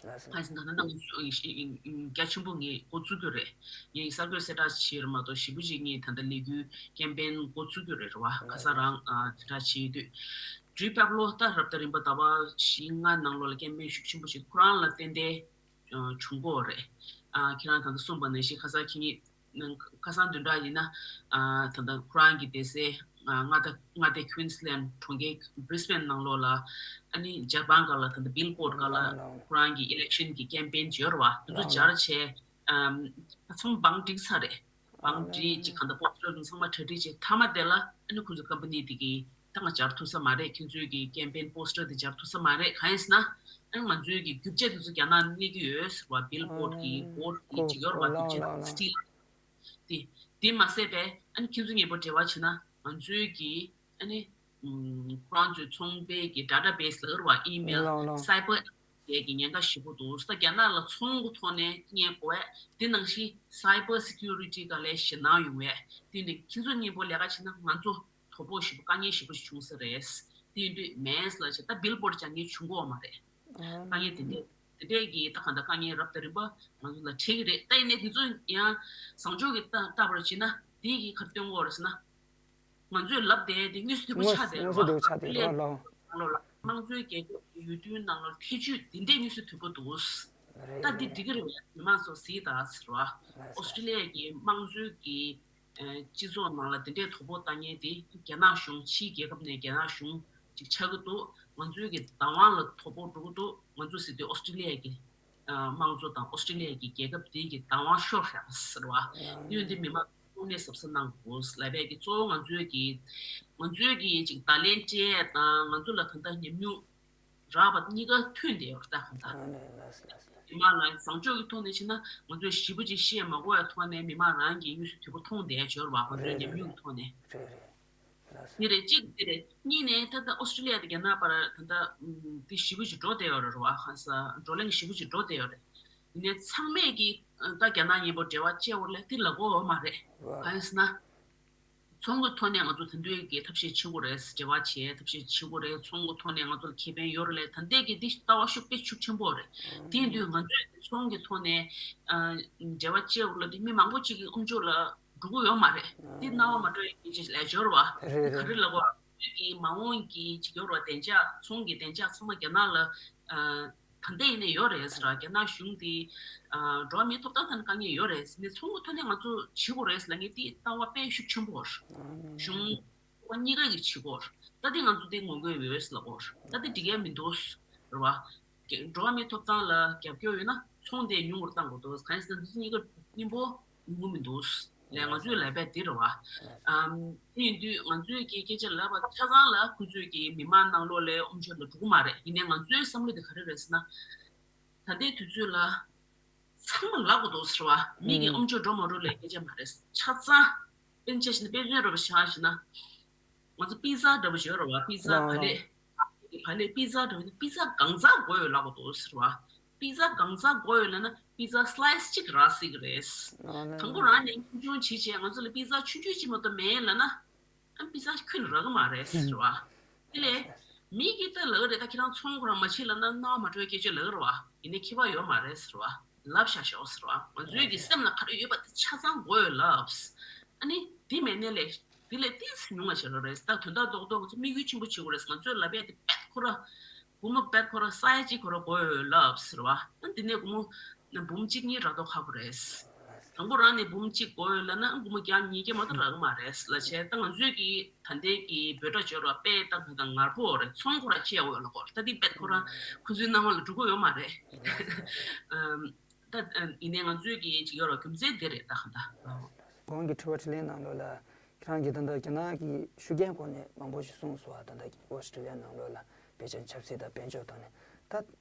ལགས་སོ། ཕ་ཡིས་ད་ལྟ་ང་ཚོ་རྒྱ་ཆེན་པོ་ངས་འགོ་བཙུགས་རྒྱུ་རེད། ངས་གསར་འགོད་གསལ་བསྒྲགས་བྱས་རེད་མ་གཏོགས། ཞེ་པོ་ཅིག་ངས་ད་ལྟ་ལས་འགུལ་ཀེམ་པེན་འགོ་བཙུགས་རྒྱུ་རེད། རེད་བ། ཁ་སང་རང་ཨ་དེ་འདྲ་བྱས་ཡོད་དུས། འབྲུ་རུ་བེབ་ལོ་ད་རབ་དང་རིམ་པ་ཟླ་བ་བཞི་ལྔ་ནང་ལོགས་ལ་ཀེམ་པེན་ཤུགས་ཆེན་པོ་ཞིག་ཁོ་རང་ལ་བརྟེན་ཏེ་བྱུང་གི་ཡོད་རེད། ཨ། ཁྱེད་རང་ད་ལྟ་གསུངས་པ་ནང་བཞིན། ཁ་སང་ཁྱེད་ཉིད་ཁ་སང་བདུན་ཕྲག་ཡིན་ན། ཨ། ད་ལྟ་ཁོ་རང་གི་སྡེ་སྲིད། ཨ། མངའ་སྡེ་མངའ་སྡེ་ཀུན་སི་ལན་གྲོང་ཁྱེར་བྷི་རི་སི་བྷེན་ནང་ལོགས་ལ། ཨ་ནི་ཇར་པན་སྒང་ལ་ད་ལྟ་བིལ་བྷོརཌ་སྒང་ལ་ཁོ་རང་གི་ཨི་ལེག་ཤན་གྱི་ཀེམ་པེན་བྱས་ཡོད་རེད་བ། དེ་ཚོ་སྦྱར་བྱས། ཨམ། ད་ཚང་མ་བང་སྒྲིག་ཚར་རེད། བང་སྒྲིག་ཅིག་གང་ལྟར་པོ་སི་ཊར་དེ་ཚང་མ་གྲ་སྒྲིག་བྱས་མཐའ་མ་དེ་ལ། ཨ་ནི་ཁོ་ཚོ་ཀམ་པ་ནི་དེ་གིས་ད་ང་སྦྱར་ཐུབ་ས་མ་རེད། ཁྱེད་ཚོའི་གི་ཀེམ་པེན་པོ་སི་ཊར་དེ་སྦྱར་ཐུབ་ས་མ་རེད། གང་ཡིན་ཟེར་ན། ཨ་ནི་ང་ཚོའི་གི་རྒྱུ་ཆ་དེ་ཚོ་རྒྱ་ནག་ནས་སླེབས་ཀྱི་ཡོད་ཟེར་བ། བིལ་བྷོརཌ་གི་བྷོརཌ་གི་ཅིག་ཡོད་རེད་བ། རྒྱུ་ཆ་དེ་ཚོ་སི་ཊིལ་དེ། དེ་མ་ཟད་པའི། ཨ་ནི་ཁྱེད་ཚོ་ངེས་པར་འབྲེལ་བ་བྱེད་ན། ང་ཚོའི་གི། ཨ་ནི། ཨམ། ཁོ་རང་ཚོའི་ཚོང་པའི་གི་ཌེ་ཊ་བེ་སི་ལབ་རེད་བ། ཨི་མེལ། ལགས་ལགས། སའི་བར་ཡས་ཀྱི་ཉེན་ཁ་ཞེ་པོ་འདུག་ད་རྒྱ་ནག་ལ་ཚོང་གི་ཐོག་ནས་རྐྱེན་དགོས་པས། དེ་ནང་བཞིན་སའི་བར་སི་ཀུ་རི་ཊི་སྒང་ལ་ཞེད་སྣང་ཡོང་བས། དེ་ནི་ཁྱེད་ཚོ་གཉིས་པོ་ལས་ཀ་བྱེད་ན་ང་ཚོ་དོ་ཕོག་ཞེ་པོ། དཀའ་ངལ་ཞེ་པོ་ཞིག་བྱུང་ས་རེད། དེ་ཡིན་དུས་མེད་ལབ་བྱས། ད་བིལ་བྷོརཌ་སྦྱར་མཁན་བྱུང་གི་ཡོད་མ་རེད། དཀའ་ངལ་དེ་འདྲས། དེ་འདྲས་ཀྱི་ད་གང་ལྟར་དཀའ་ངལ་རབ་དང་རིམ་པ་ང་ཚོ་ལ་འཕྲད་ཀྱི་རེད། ད་ཡིན་ནའི་དེ་ཚོ་ཡང་བཟང་ཕྱོགས་ཀྱི་ལྟ་ལྟ་བར་བྱེད་ན། དེ་གིས་ག་རེ་སྟོན་གྱི་ཡོད་རེད་ཟེར་ན། ང་ཚོས་ལབ་བསྡད་དེ་དངོས་སུ་དོད་པོ་ཆགས་བསྡད་ཡོད་རེད་བ། དངོས་སུ་དོད་པོ་ཆགས་བསྡད་ཡོད་རེད་བ། ལགས། ནང་ལོགས་ལ་དམངས་གཙོའི་རྒྱལ་ཁབ་ཀྱི་ཡུལ་དུས་ནང་ལོགས་ལ་ཐེ་བྱུས་དེ་འདྲས་དངོས་སུ་དོད་པོ་འདུག་རེད། ད་འདི་རེད། འགྲིག་གི་རེད་བས། མི་མང་ཚོ་གཟིགས་དང་ཟེར་བ། ལགས་སོ། ཨོ་སི་ཀྲི་ལི་ཡ་གི་དམངས་གཙོའི་གི་ཨ་སྤྱི་ཚོགས་ནང་ལ་དེ་འདྲས་དོ་ཕོག་བཏང་མཁན་དེ་རྒྱ་ནག་གཞུང་། ཕྱིའི་རྒྱལ་ཁབ་ནས་རྒྱ་ནག་གཞུང་ཅིག་ཆགས་ཀྱི་འདུག་ང་ཚོའི་གི་བདག་དབང་ལ་དོ་ཕོག་འགྲོ་གི་འདུག་ང་ཚོ་ཟེར་དུས་ཨོ་སི་ཀྲི་ལི་ཡ་གི་ཨ་དམངས་གཙོ་དང་ཨོ་སི་ཀྲི་ལི་ཡ་གི་རྒྱལ་ཁབ་དེའི་གི་བདག་དབང་ཤོར་ཤག་ཟེར་བ། དེ་ཡོད་དུས་མི་མང་དངོས་གནས་གཟབ་གཟབ་གནང་དགོས་ལབ་པའི་གི། གཙོ་བོ་ང་ཚོའི་གི་ང་ཚོའི་གི་ཅིག་བརྡ་ལན་སྤྲད་ཡས་དང་། ང་ཚོ་ལ་ད་ལྟ་ཉམས་མྱོང་རག་པ་གཉིས་ཀ་མཐུན་བསྡད་ཡོད་རེད། ད་གང་ལྟར། ཨ་ནི་ལགས་སོ། ལགས་སོ། མི་མང་ལ་བཟང་ཕྱོགས་ཀྱི་ཐོག་ནས་བྱས་ན། ང་ཚོས་ཞེ་པོ་ཅིག་བཤད་མ་དགོས་པའི་ཐོག་ནས་མི་མང་རང་གིས་དངོས་སུ་དོད་པོ་མཐོང་བསྡད་ཡོད་རེད་བ། ང་ཚོའི་ཉམས་མྱོང་གི་ཐོག་ནས། རེད་རེད། ལགས་སོ། དེ་རེད། གཅིག་དེ་རེད། གཉིས་ནས་ད་ལྟ་ཨོ་སི་ཀྲི་ལི་ཡ་དང་རྒྱ་ནག་བར་ད་ལྟ་ཨམ་དེ་ཞེ་པོ་ཅིག་འགྲོ་བསྡད་ཡོད་རེད་བ། ཧ་ས་བགྲོ་གླེང་ཞེ་པོ་ཅིག་འགྲོ་བསྡད་ཡོད་རེད། ཡིན་ནའི་ཚང་མས་ཀྱིས་ད་རྒྱ་ནག་མཉམ་པོ་འབྲེལ་བ་བཅད་ཡོད་རེད་ལབ་དེ་ལབ་དགོས་ཡོད་མ་རེད། རེད། གང་ཡིན་ཟེར་ན། ཚོང་གི་ཐོག་ནས་ང་ཚོ་ད་དུང་གི་ཐབས་ཤེས་བྱེད་དགོས་རེད། འབྲེལ་བ་བྱེད་ཐབས་ཤེས་བྱེད་དགོས་རེད། ཚོང་གི་ཐོག་ནས་ང་ཚོ་ལ་ཁེ་ཕན་ཡོད་རེད་ལབ་ད་ལྟའི་གི་འདི་ལྟ་བ་ཤུགས་དཔེ་ཤུགས་ཆེན་པོ་རེད། དེ་ཡིན་དུས་ང་ཚོས་ཚོང་གི་ཐོག་ནས་ཨ་འབྲེལ་བ་བཅད་དགོས་ལབ་དེ་མི་མང་པོ་ཅིག་གི་དབུ་འཇུག་ལ་འགྲོ་གི་ཡོད་མ་རེད། འདི་སྣང་བ་མ་འགྲོ་ཡ་གི་ཅིག་ལས་སྦྱོར་བ། རེད་རེད། ག་རེ་ལབ་དགོས། ང་ཚོའི་གི་མ་འོངས་ཀྱི་ཅིག་ཡོད་རེད་བ། བདེ་འཇགས། ཚོང་གི་བདེ་འཇགས་ཚང་མ་རྒྱ་ནག་ལ་ཨ་ད་ལྟ་ཡིན་ནའི་ཡོད་རེད་ཟེར་བ། རྒྱ་ནག་གཞུང་དེ་ཨ་འགྲོ་བ་མིའི་ཐོབ་ཐང་ཐད་ནས་དཀའ་ངལ་ཡོད་རེད་ཟེར་ནས། ཚོང་གི་ཐོག་ནས་ང་ཚོ་བྱེད་དགོས་རེད་ཟེར་ལབ་མཁན་དེ་ལྟ་བ་དཔེ་ཤུགས་ཆེན་པོ་རེད། གཞུང་གཉིས་ཀ་གིས་བྱེད་དགོས་རེད། ད་དེ་ང་ཚོ་དེ་ངོ་རྒོལ་ཡོད་ཟེར་ལབ་དགོས་རེད། ད་དེ་འགྲིག་ཡ་མི་འདུག་རེད་བ། འགྲོ་བ་མིའི་ཐོབ་ཐང་ལ་རྒྱབ་སྐྱོར་ཡོད་ན་ཚོང་དེ་ཉུང་རུ་གཏང་དགོས་འདུག་གང་ཡིན་ཟེར་ན་འདི་ཚོ་གཉིས་ཀ་མཉམ་པོ་ཡོང་གི་མི་འདུག་ལས་ང་ཚོའི་ལས་འབད་འདི་རེད་བ། ཨམ། དེ་ཡིན་དུས་ང་ཚོའི་གི་སྐད་ཆ་ལབ་པ་ཆ་ཚང་ལ་ཁོ་ཚོས་ཀྱི་མི་མང་ནང་ལོགས་ལ་དབུ་འབྱེད་ལ་འགྲོ་གི་མ་རེད། ཡིན་ནའི་ང་ཚོའི་བསམ་བློ་དེ་ག་རེ་རེད་ཟེར་ན། ད་ལྟའི་དུས་ཚོད་ལ་ཚང་མ་ལབ་དགོས་འདུག་ཟེར་བ། མི་གི་དབུ་འབྱེད་འགྲོ་མ་འགྲོ་ལ་སྐད་ཆ་མ་རེད། ཆ་ཚང་། དཔེར་ན་ཆ་བཞག་ན། དཔེ་མཚོན་རེ་བཞག་བཞག་ན། ང་ཚོ་པི་ཛ་འདྲ་པོ་ཅིག་ཡོད་རེད་བ། པི་ཛ་ལགས་བག་ལེབ། བག་ལེབ་པི་ཛ་འདྲ་པོ་དེ། པི་ཛ་གང་ཚང་དགོས་ཡོད་ལབ་དགོས་འདུག་ཟེར་བ། པི་ཛ་གང་ཚང་དགོས་ཡོད་ལབ་ན་པི་ཛ་སི་ལའི་སི་གཅིག་རག་སྲིད་ཀྱི་རེད། ལགས་ལགས། དང་པོ་རང་ནས་སྙན་ཆུང་བྱེད་བྱས་ང་ཚོ་ལ་པི་ཛ་ཆུང་ཆུང་གཅིག་མ་གཏོགས་མེད་ལབ་ན། ཨ། པི་ཛ་ཁྱོན་རག་གི་མ་རེད་ཟེར་བ། དེ་ལས་མི་གིས་ད་ལབ་ཀྱི་རེད། ད་ཁྱེད་རང་ཚོང་ཁོ་རང་མ་བྱེད་ལབ་ན་སྣང་བ་མ་འགྲོ་བའི་སྐད་ཆ་ལབ་ཀྱི་རེད་བ། ཡིན་ནའི་ཁྱད་པར་ཡོད་མ་རེད་ཟེར་བ། ལབ་བཞག་ཤོག་ཟེར་བ། ང་ཚོའི་གི་སེམས་ལ་ག་རེ་ཡོད་པ་དེ་ཆ་ཚང་དགོས་ཡོད་ལབ། ཨ་ནི་དེ་མེད་ནའི་ལས་ དེ་ལས་ཏིས་ཉུང་བ་བྱེད་རོགས་རེད། ད་དོན་དག་རྡོག་རྡོག་ང་ཚོ་དམིགས་ཡུལ་ཆེན་པོ་བྱེད་དགོས་རེད། ང་ཚོས་ལབ་ཡ་དེ་པད་ཁོ་ར་སྒོར་མོ་པད་ཁོ་ར་ས་ཡ་གཅིག་ཁོ་ར་དགོས་ཡོད་ལབ་ཟེར་བ། ཨ་འདི་ནས་སྒོར་མོ་འབུམ་གཅིག་གཉིས་རག་མདོག་ཁ་པོ་རེད། དང་པོ་རང་ནས་འབུམ་གཅིག་དགོས་ཡོད་ལབ་ན་ཨ་སྒོར་མོ་བརྒྱ་ཉིས་བརྒྱ་མ་གཏོགས་རག་གི་མ་རེད་ལབ་བྱས། ད་ང་ཚོས་ཀྱི་ད་ལྟའི་གི་འབོད་སྒྲ་འབྱོར་བ་དཔེ་ལྟ་བུ་དང་ངར་པོ་རེད། ཚོང་ཁོ་ར་ཅི་ཡ་འོས་ལ་གོ་རེད། ད་འདི་པད་ཁོ་ར་ཁོ་ཚོའི་སྣང་བ་ལ་འགྲོ་གི་ཡོད་མ་རེད། ད་ཡིན་ནའི་ང་ཚོས་ཀྱི་ཅིག་ཡོད་ར་རྒྱུ་མཚན་དེ་རེད་ད་ག་ད། གོང་གི་དྲི་བ་དྲིས་ལན་ནང་ལོགས་ལ་ཁྱེད་རང་གིས་ད་ལྟ་རྒྱ་ནག་གི་ཤུགས་རྐྱེན་སྐོར་ནས་མང་པོ་ཞིག་གསུངས་སོང་བ། ད་ལྟ་ཨོ་སི་ཀྲི་ལི་ཡ་ནང་ལོགས་ལ་དཔེ་ཆ་ཆབ་སྲིད་དང་དཔལ་འབྱོར་ཐོག་ནས། ད་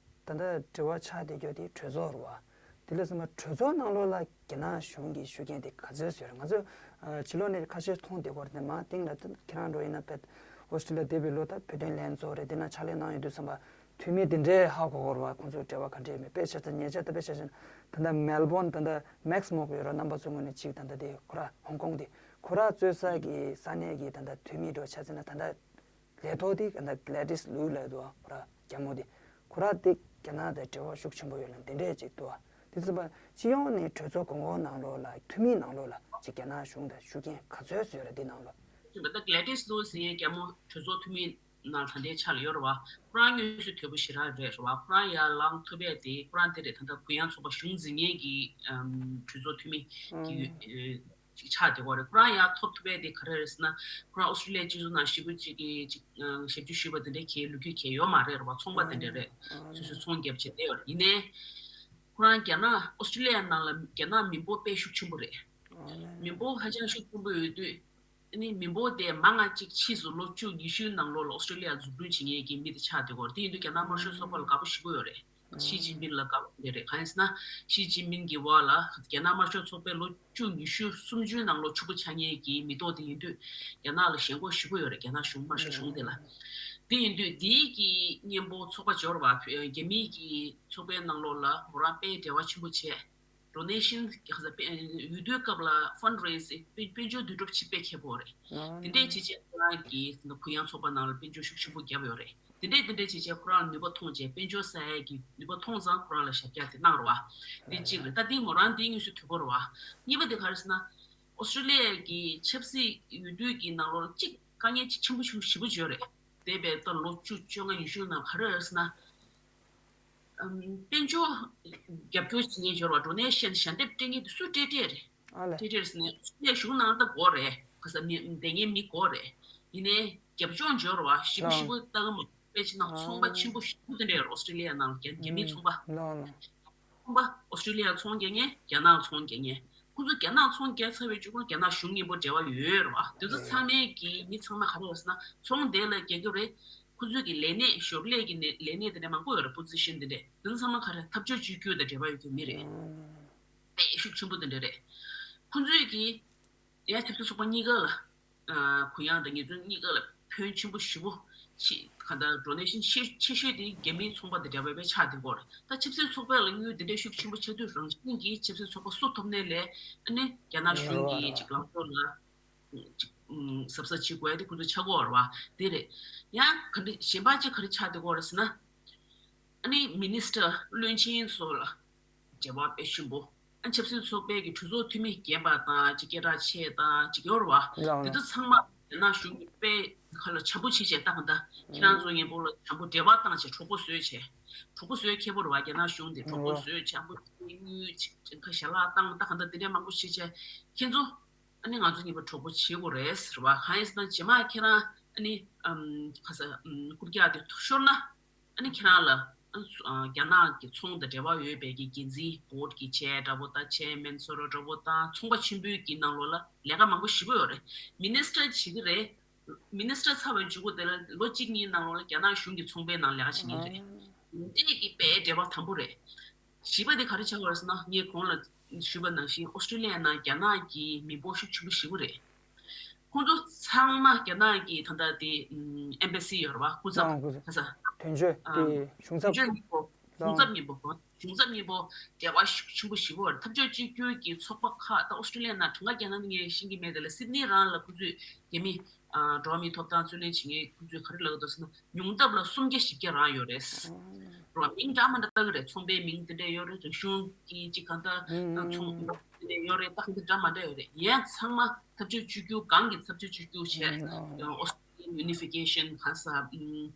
ད་ལྟ་དྲི་བ་ཆགས་བསྡད་རྒྱུ་དེ་གྲོས་ཚོགས་རེད་བ། དེ་ལས་ཚང་མ་གྲོས་ཚོགས་ནང་ལོགས་ལ་རྒྱ་ནག་གཞུང་གི་ཤུགས་རྐྱེན་དེ་ག་ཚོད་བཟོས་རེད། ང་ཚོས་ཕྱི་ལོགས་ནས་ཁ་ཤས་མཐོང་བསྡད་ཀྱི་ཡོད་རེད། མ་སྟེང་ལ་ད་ཁྱེད་རང་འགྲོ་ཡིན་ན་བེད་ཨོ་སི་ཀྲི་ལི་ཡ་བསྡད་པའི་ལོ་ད་བོད་དོན་ལྷན་ཚོགས་རེད། དེ་ན་ཕྱག་ལས་གནང་ཡོད་དུས་ཙམ་པ། འཐུས་མི་དེ་འདྲས་ཧ་གོ་གོ་ར་བ། ཁོང་ཚོའི་འབྲེལ་བ་ག་འདྲས་མེད། དཔེ་ཆ་ཚང་ཉེ་ཆར་ད་དཔེ་ཆ་བཞག་ན་ད་ལྟ་མེལ་བོན་ད་ལྟ་མེག་སི་མོག་ཡོད་ར། རྣམ་པ་ཚོའི་ངོས་ནས་གཅིག་ད་ལྟ་དེ་ཁོ་ར་ཧོང་ཀོང་དེ་ཁོ་ར་གཙོས་ས་གི་ས་གནས་ཀྱི་ད་ལྟ་འཐུས་མི་འགྲོ་ཆ་ཚང་ན་ད་ལྟ་ལས་ཐོག་དེ་ད་ལྟ་གི་ལེ་ཏིས་ལུའུ་ལབ་འདུག་ཁོ་ར་རྒྱ་མོ་དེ་ཁོ་ར་དེ་རྒྱ་ནག་དང་འབྲེལ་བ་ཤུགས་ཆེན་པོ་ཡོད་ལ་དེ་འདྲས་གཅིག་འདུག་དེ་ཚོ་པ་སྤྱི་ཡོངས་ནས་གྲོས་ཚོགས་གོང་འོག་ནང་ལོགས་ལ་འཐུས་མི་ནང་ལོགས་ལ་ཅིག་རྒྱ་ནག་གཞུང་དང་ཤུགས་རྐྱེན་ག་ཚོད་བཟོས་ར་དེ་ནང་ལོགས། ད་ལྟ་གི་ལེ་ཏིས་ལུའུ་ཟེར་ཡས་རྒྱ་མོ་གྲོས་ཚོགས་འཐུས་མི་ནང་ད་ལྟའི་ཆ་ལ་ཡོད་རེད་བ། ཁོ་རང་དངོས་སུ་དོད་པོ་ཞེ་དྲག་རེད་རེད་བ། ཁོ་རང་ཡར་ལངས་ཐུབ་པས་དེ་ཁོ་རང་དེ་རེད། ད་ལྟ་གུ་ཡངས་ཚོགས་པ་གཞུང་འཛིན་མཁན་གྱི་ཨམ་གྲོས་ཚོགས་འཐུས་མི་གི་ཨེ་ཅིག་ཆགས་བསྡད་ཡོད་རེད། ཁོ་རང་ཡར་ཐོབ་ཐུབ་པས་དེ་ག་རེ་རེད་ཟེར་ན། ཁོ་རང་ཨོ་སི་ཀྲི་ལི་ཡའི་སྤྱི་ཚོགས་ནང་ཞེ་པོ་ཅིག་གི་ཅིག་ཨ་ཞབས་ཕྱི་ཞུས་པ་དེ་འདྲའི་གའི་ལོ་རྒྱུས་གའི་ཡོད་མ་རེད་རེད་བ། ཚོང་པ་དེ་འདྲ་རེད། སོ་སོའི་ཚོང་རྒྱབ་བྱས་བསྡད་ཡོད་རེད། ཡིན་ནའི་ཁོ་རང་རྒྱ་ནག་ཨོ་སི་ཀྲི་ལི་ཡ་ནང་ལ་རྒྱ་ནག་མི་འབོར་དཔེ་ཤུགས་ཆེན་པོ་རེད། མི་འབོར་ཧ་ཅང་ཤུགས་ཆེན་པོ་ཡོད་དུས། ཨ་ནི་མི་འབོར་དེ་མང་ང་གཅིག་ཕྱིས་སུ་ལོ་བཅུ་ཉི་ཤུའི་ནང་ལོགས་ལ་ཨོ་སི་ཀྲི་ལི་ཡ་འཛུགས་སྐྲུན་བྱེད་མཁན་གྱི་མི་དེ་ཆགས་བསྡད་ཡོད་རེད། དེ་ཡིན་དུས་རྒྱ་ནག་དམར་ཤོག་ཚོགས་པ་ལ་དགའ་པོ་ཞེ་པོ་ཡོད་རེད། ཞི་ཅིན་ཕིན་ལ་དགའ་པོ་དེ་རེད། གང་ཡིན་ཟེར་ན། ཞི་ཅིན་ཕིན་གྱི་འོག་ལ་རྒྱ་ནག་དམར་ཤོག་ཚོགས་པའི་ལོ་བཅུ་ཉི་ཤུ་སུམ་ཅུའི་ནང་ལོགས་ཕྱུག་པོ་ཆགས་མཁན་གྱི་མི་ཐོག་དེ་ཡིན་དུས་རྒྱ་ནག་ལ་ཞེན་ཁོག་ཞེ་པོ་ཡོད་རེད། རྒྱ་ནག་གཞུང་དམར་ཤོག་གཞུང་དེ་ལ། དེ་ཡིན་དུས་དེའི་གི་གཉེན་པོ་ཚོགས་པ་འབྱོར་བ་རྒྱ་མིའི་གི་ཚོགས་པའི་ནང་ལོགས་ལ་མོ་རང་དཔེ་འབྲེལ་བ་ཆེན་པོ་བྱས། ཌོ་ནེ་ཤན་ག་ས་དཔེ་འོས་བསྡུའི་སྐབས་ལ་ཕན་རེ་སིང་དཔལ་དཔལ་འབྱོར་འདུས་གྲུབ་ཆེ་དཔེ་མཁས་པོ་རེད། དེ་འདྲས་བྱས་བྱས་ཁོ་རང་གི་གུ་ཡངས་ཚོགས་པ་ནང་ལ་དཔལ་འབྱོར་ཤུགས་ཆེན་པོ་བརྒྱབ་ཡོད་རེད། དེ་འདྲས་དེ་འདྲས་བྱས་བྱས་ཁོ་རང་ལ་ནུས་པ་མཐོང་བྱས། དཔལ་འབྱོར་ཟ་ཡས་ཀྱི་ནུས་པ་མཐོང་ཙང་ཁོ་རང་ལ་ཞབས་བཀྱག་དེ་གནང་རོགས་བ། དེ་གཅིག་རེད། ད་དེ་མོ་རང་དེ་དངོས་སུ་དོད་པོ་རེད་བ། གཉིས་པ་དེ་ག་རེ་ཟེར་ན། ཨོ་སི་ཀྲི་ལི་ཡ་གི་ཆབ་སྲིད་འོས་བསྡུ་གི་ནང་ལོགས་ལ་གཅིག་དཀའ་ངལ་གཅིག་ཆེན་པོ་ཞེ་པོ་ཞེ་པོ་ཅིག་ཡོད་རེད། འདས་པའི་ད་ལོ་བཅུ་བཅོ་ལྔ་ཉི་ཤུ་ནང་ག་རེ་རེད་ཟེར་ན། ཨམ། དཔལ་འབྱོར་རྒྱབ་སྐྱོར་བྱེད་མཁན་འབྱོར་བ་ཌོ་ནེ་ཤན་ཞལ་འདེབས་སྤྲད་མཁན་དེ་སུ་སྤྲད་སྤྲད་རེད། ཨ་ལས། སྤྲད་སྤྲད་རེད་ཟེར་ནས་སྤྲད་གཞུང་ནང་ལ་ད་དགོས་རེད། ག་ས་མི་འདེང་མཁན་མི་དགོས་རེད། ཡིན་ནའི་རྒྱབ་ལྗོངས་འབྱོར་བ་ཞིབ་ཞིབ་ལྟ་གི་མ་དཔེ་ཆ་ནང་ཚོང་པ་ཆེན་པོ་ཞིག་པོ་དེ་འདྲ་ཡོད་རེད། ཨོ་སི་ཀྲི་ལི་ཡ་ནང་རྒྱ་རྒྱ་མིའི་ཚོང་པ། ལོ་ལོ། ཚོང་པ་ཨོ་སི་ཀྲི་ལི་ཡ་ཚོང་རྒྱག་མཁན་རྒྱ་ནག་ཚོང་རྒྱག་མཁན། ཁོ་ཚོ་རྒྱ་ནག་ཚོང་རྒྱག་ཚར་བའི་མཇུག་ལ་རྒྱ་ནག་གཞུང་མཉམ་པོ་འབྲེལ་བ་ཡོད་ཡོད་རེད་བ། དེ་ཚོ་ཚང་མས་ཀྱི་མི་ཚང་མ་ག་རེ་ཡོད་ཟེར་ན་ཚོང་དེ་ལ་རྒྱག་གི་རེད། ཁོ་ཚོས་ཀྱི་ལས་གནས་ཞོར་ལས་ཀྱི་ནས་ལས་གནས་དེ་འདྲ་མང་པོ་ཡོད་རེད། པོ་ཛི་ཤན་དེ་འདྲས་དེ་ཚོ་ཚང་མ་ག་རེ་འཐབ་ཕྱོགས་གཅིག་གྱུར་དང་འབྲེལ་བ་ཡོད་མཁན་མི་རེད། དཔེ་ཤུགས་ཆེན་པོ་དེ་འདྲ་རེད། ཁོ་ཚོས་ཀྱི་ཡང་ཆབ་སྲིད་ཚོགས་པ་གཉིས་ཀ་ལ། ཨ། གུ་ཡངས་དང་ཉེས་བཙུན་གཉིས་ཀ་ལ་ཕོན་ཆེན་པོ་ཞེ་པོ་ཆེ། གང་ལྟར་ཌོ་ནེ་ཤན་ཆེ་ཆེ་ཤོས་དེ་རྒྱ་མིའི་ཚོང་པ་དེ་འདྲ་བས་ཆགས་བསྡད་ཡོད་རེད། ད་ཆབ་སྲིད་ཚོགས་པ་ལ་དངུལ་དེ་འདྲ་ཤུགས་ཆེན་པོ་ཆགས་དུས་རང་བཞིན་གྱིས་ཆབ་སྲིད་ཚོགས་པ་སུ་ཐོབ་ནའི་ལས་ཨ་ནི་རྒྱ་ནག་གཞུང་གི་ཅིག་ལངས་ཕྱོགས་ལ་ཅིག་གཟབ་གཟབ་བྱེད་དགོས་ཡ་དེ་ཁོ་ཚོ་ཆགས་ཀྱི་ཡོད་རེད་བ། དེ་རེད། ཡང་ག་འདྲ་གཞན་པ་ཅིག་ག་རེ་ཆགས་བསྡད་ཡོད་རེད་ཟེར་ན། ཨ་ནི་མི་ནི་སི་ཊར་བློན་ཆེན་ཚོ་ལ་འབྲེལ་བ་དཔེ་ཆེན་པོ། ཨ་ནི་ཆབ་སྲིད་ཚོགས་པའི་གི་གྲོས་ཚོགས་འཐུས་མི་རྒན་པ་དང་ཅིག་སྐད་གྲགས་ཆེ་དང་ཅིག་ཡོད་རེད་བ། ལགས་ལགས། དེ་ཚོ་ཚང་མ་རྒྱ་ནག་གཞུང་གི་དཔེ་ཁ་ལ་བྱམས་པོ་བྱེད་བྱས་ལྟ་ག་འདྲ། ཁྱེད་རང་ཚོ་མཉམ་པོ་ལ་བྱམས་པོ་འབྲེལ་བ་བཏང་བྱས་གྲོགས་པོ་བཟོས་བྱས། གྲོགས་པོ་བཟོས་མཁས་པོ་རེད་བ། རྒྱ་ནག་གཞུང་དེ་གྲོགས་པོ་བཟོས་བྱས་བྱམས་པོ་དངུལ་ཅིག་ཁ་ཞལ་ལག་བཏང་ལྟ་ག་འདྲ་དེ་འདྲ་མང་པོ་བྱེད་བྱས། ཁྱེད་ཚོ་ཨ་ནི་ང་ཚོ་མཉམ་པོ་གྲོགས་པོ་བྱེད་དགོས་རེད་ཟེར་བ། གང་ཡིན་ཟེར་ན་རྗེས་མ་ཁྱེད་རང་ཨ་ནི་ཨམ་ཁ་ས་ཨམ་རྐུབ་བཀྱག་དེ་ཤོར་ན། ཨ་ནི་ཁྱེད་རང་ལ་ཨ་ནི་ཨ་རྒྱ་ནག་གི་ཚོང་དང་འབྲེལ་བ་ཡོད་པའི་གི་འགན་འཛིན་བྷོཌ་གི་ཅེར་འདྲ་པོ་དང་ཅེར་མེན་ཚོ་ར་འདྲ་པོ་དང་ཚོང་པ་ཆེན་པོའི་གི་ནང་ལོགས་ལ་ལས་ཀ་མང་པོ་ཞེ་པོ་ཡོད་རེད། མི་ནི་སི་ཊར་བྱེད་ཀྱི་རེད། མི་ནི་སི་ཊར་ཚར་བའི་མཇུག་གུ་དེ་ལ་ལོ་གཅིག་གཉིས་ནང་ལོགས་ལ་རྒྱ་ནག་གཞུང་གི་ཚོང་པའི་ནང་ལས་ཀ་བྱེད་མཁན་རེད། འདི་གི་དཔེ་འབྲེལ་བ་དམ་པོ་རེད། བཞི་པ་དེ་ག་རེ་ཆགས་པ་རེད་ཟེར་ན། ངས་གོང་ལ་ཞུས་པ་ནང་བཞིན་ཨོ་སི་ཀྲི་ལི་ཡའི་ནང་རྒྱ་ནག་གི་མི་འབོར་ཤུགས་ཆེན་པོ་ཞེ་པོ་རེད། ཁོང་ཚོ་ཚང་མ་རྒྱ་ནག་གི་ད་ལྟ་དེ་ཨེམ་བྷ་སི་ཡོད་རེད་བ། སྐུ་ཚབ། ཨང་། སྐུ་ཚབ། ག་ས། དོན་གཅོད་ཨ། དེ་གཞུང་ཚབ། དོན་གཅོད་གཉིས་པོ། གཞུང་ཚབ་གཉིས་པོ། གཞུང་ཚབ་གཉིས་པོ་འབྲེལ་བ་ཤུགས་ཆེན་པོ་ཞེ་པོ་རེད། འཐབ་ཕྱོགས་གཅིག་གྱུར་གྱི་ཚོགས་པ་ཁག་ད་ཨོ་སི་ཀྲི་ལི་ཡ་ནང་གྲངས་ཀ་རྒྱག་ན་ངས་ཤེས་ཀྱི་མེད། དེ་ལ་སིད་ནི་རང་ལ་ཁོ་ཚོས་རྒྱ་མི་ཨ་འགྲོ་བ་མིའི་ཐོབ་ཐང་རྩོད་ལེན་བྱེད་མཁན་ཁོ་ཚོས་ག་རེ་ལབ་ཀྱི་འདུག་ཟེར་ན། ཉུང་མཐའ་ལ་སུམ་བརྒྱ་བཞི་བརྒྱ་རང་ཡོད་རེད། རོ་མིང་འདྲ་མི་འདྲ་བཏགས་ཀྱི་རེད། ཚོང་པའི་མིང་དེ་འདྲ་ཡོད་རེད། རིག་གཞུང་གི་ཅིག་གང་ལྟར་ཚོང་ ནས་ཡོད་རེད། ད་གང་འདྲ་འདྲ་མ་འདྲ་ཡོད་རེད། ཡན་ཚང་མ་འཐབ་ཕྱོགས་གཅིག་གྱུར། གང་གི་འཐབ་ཕྱོགས་གཅིག་གྱུར་བྱས། Australian Unification གང་ཟེར།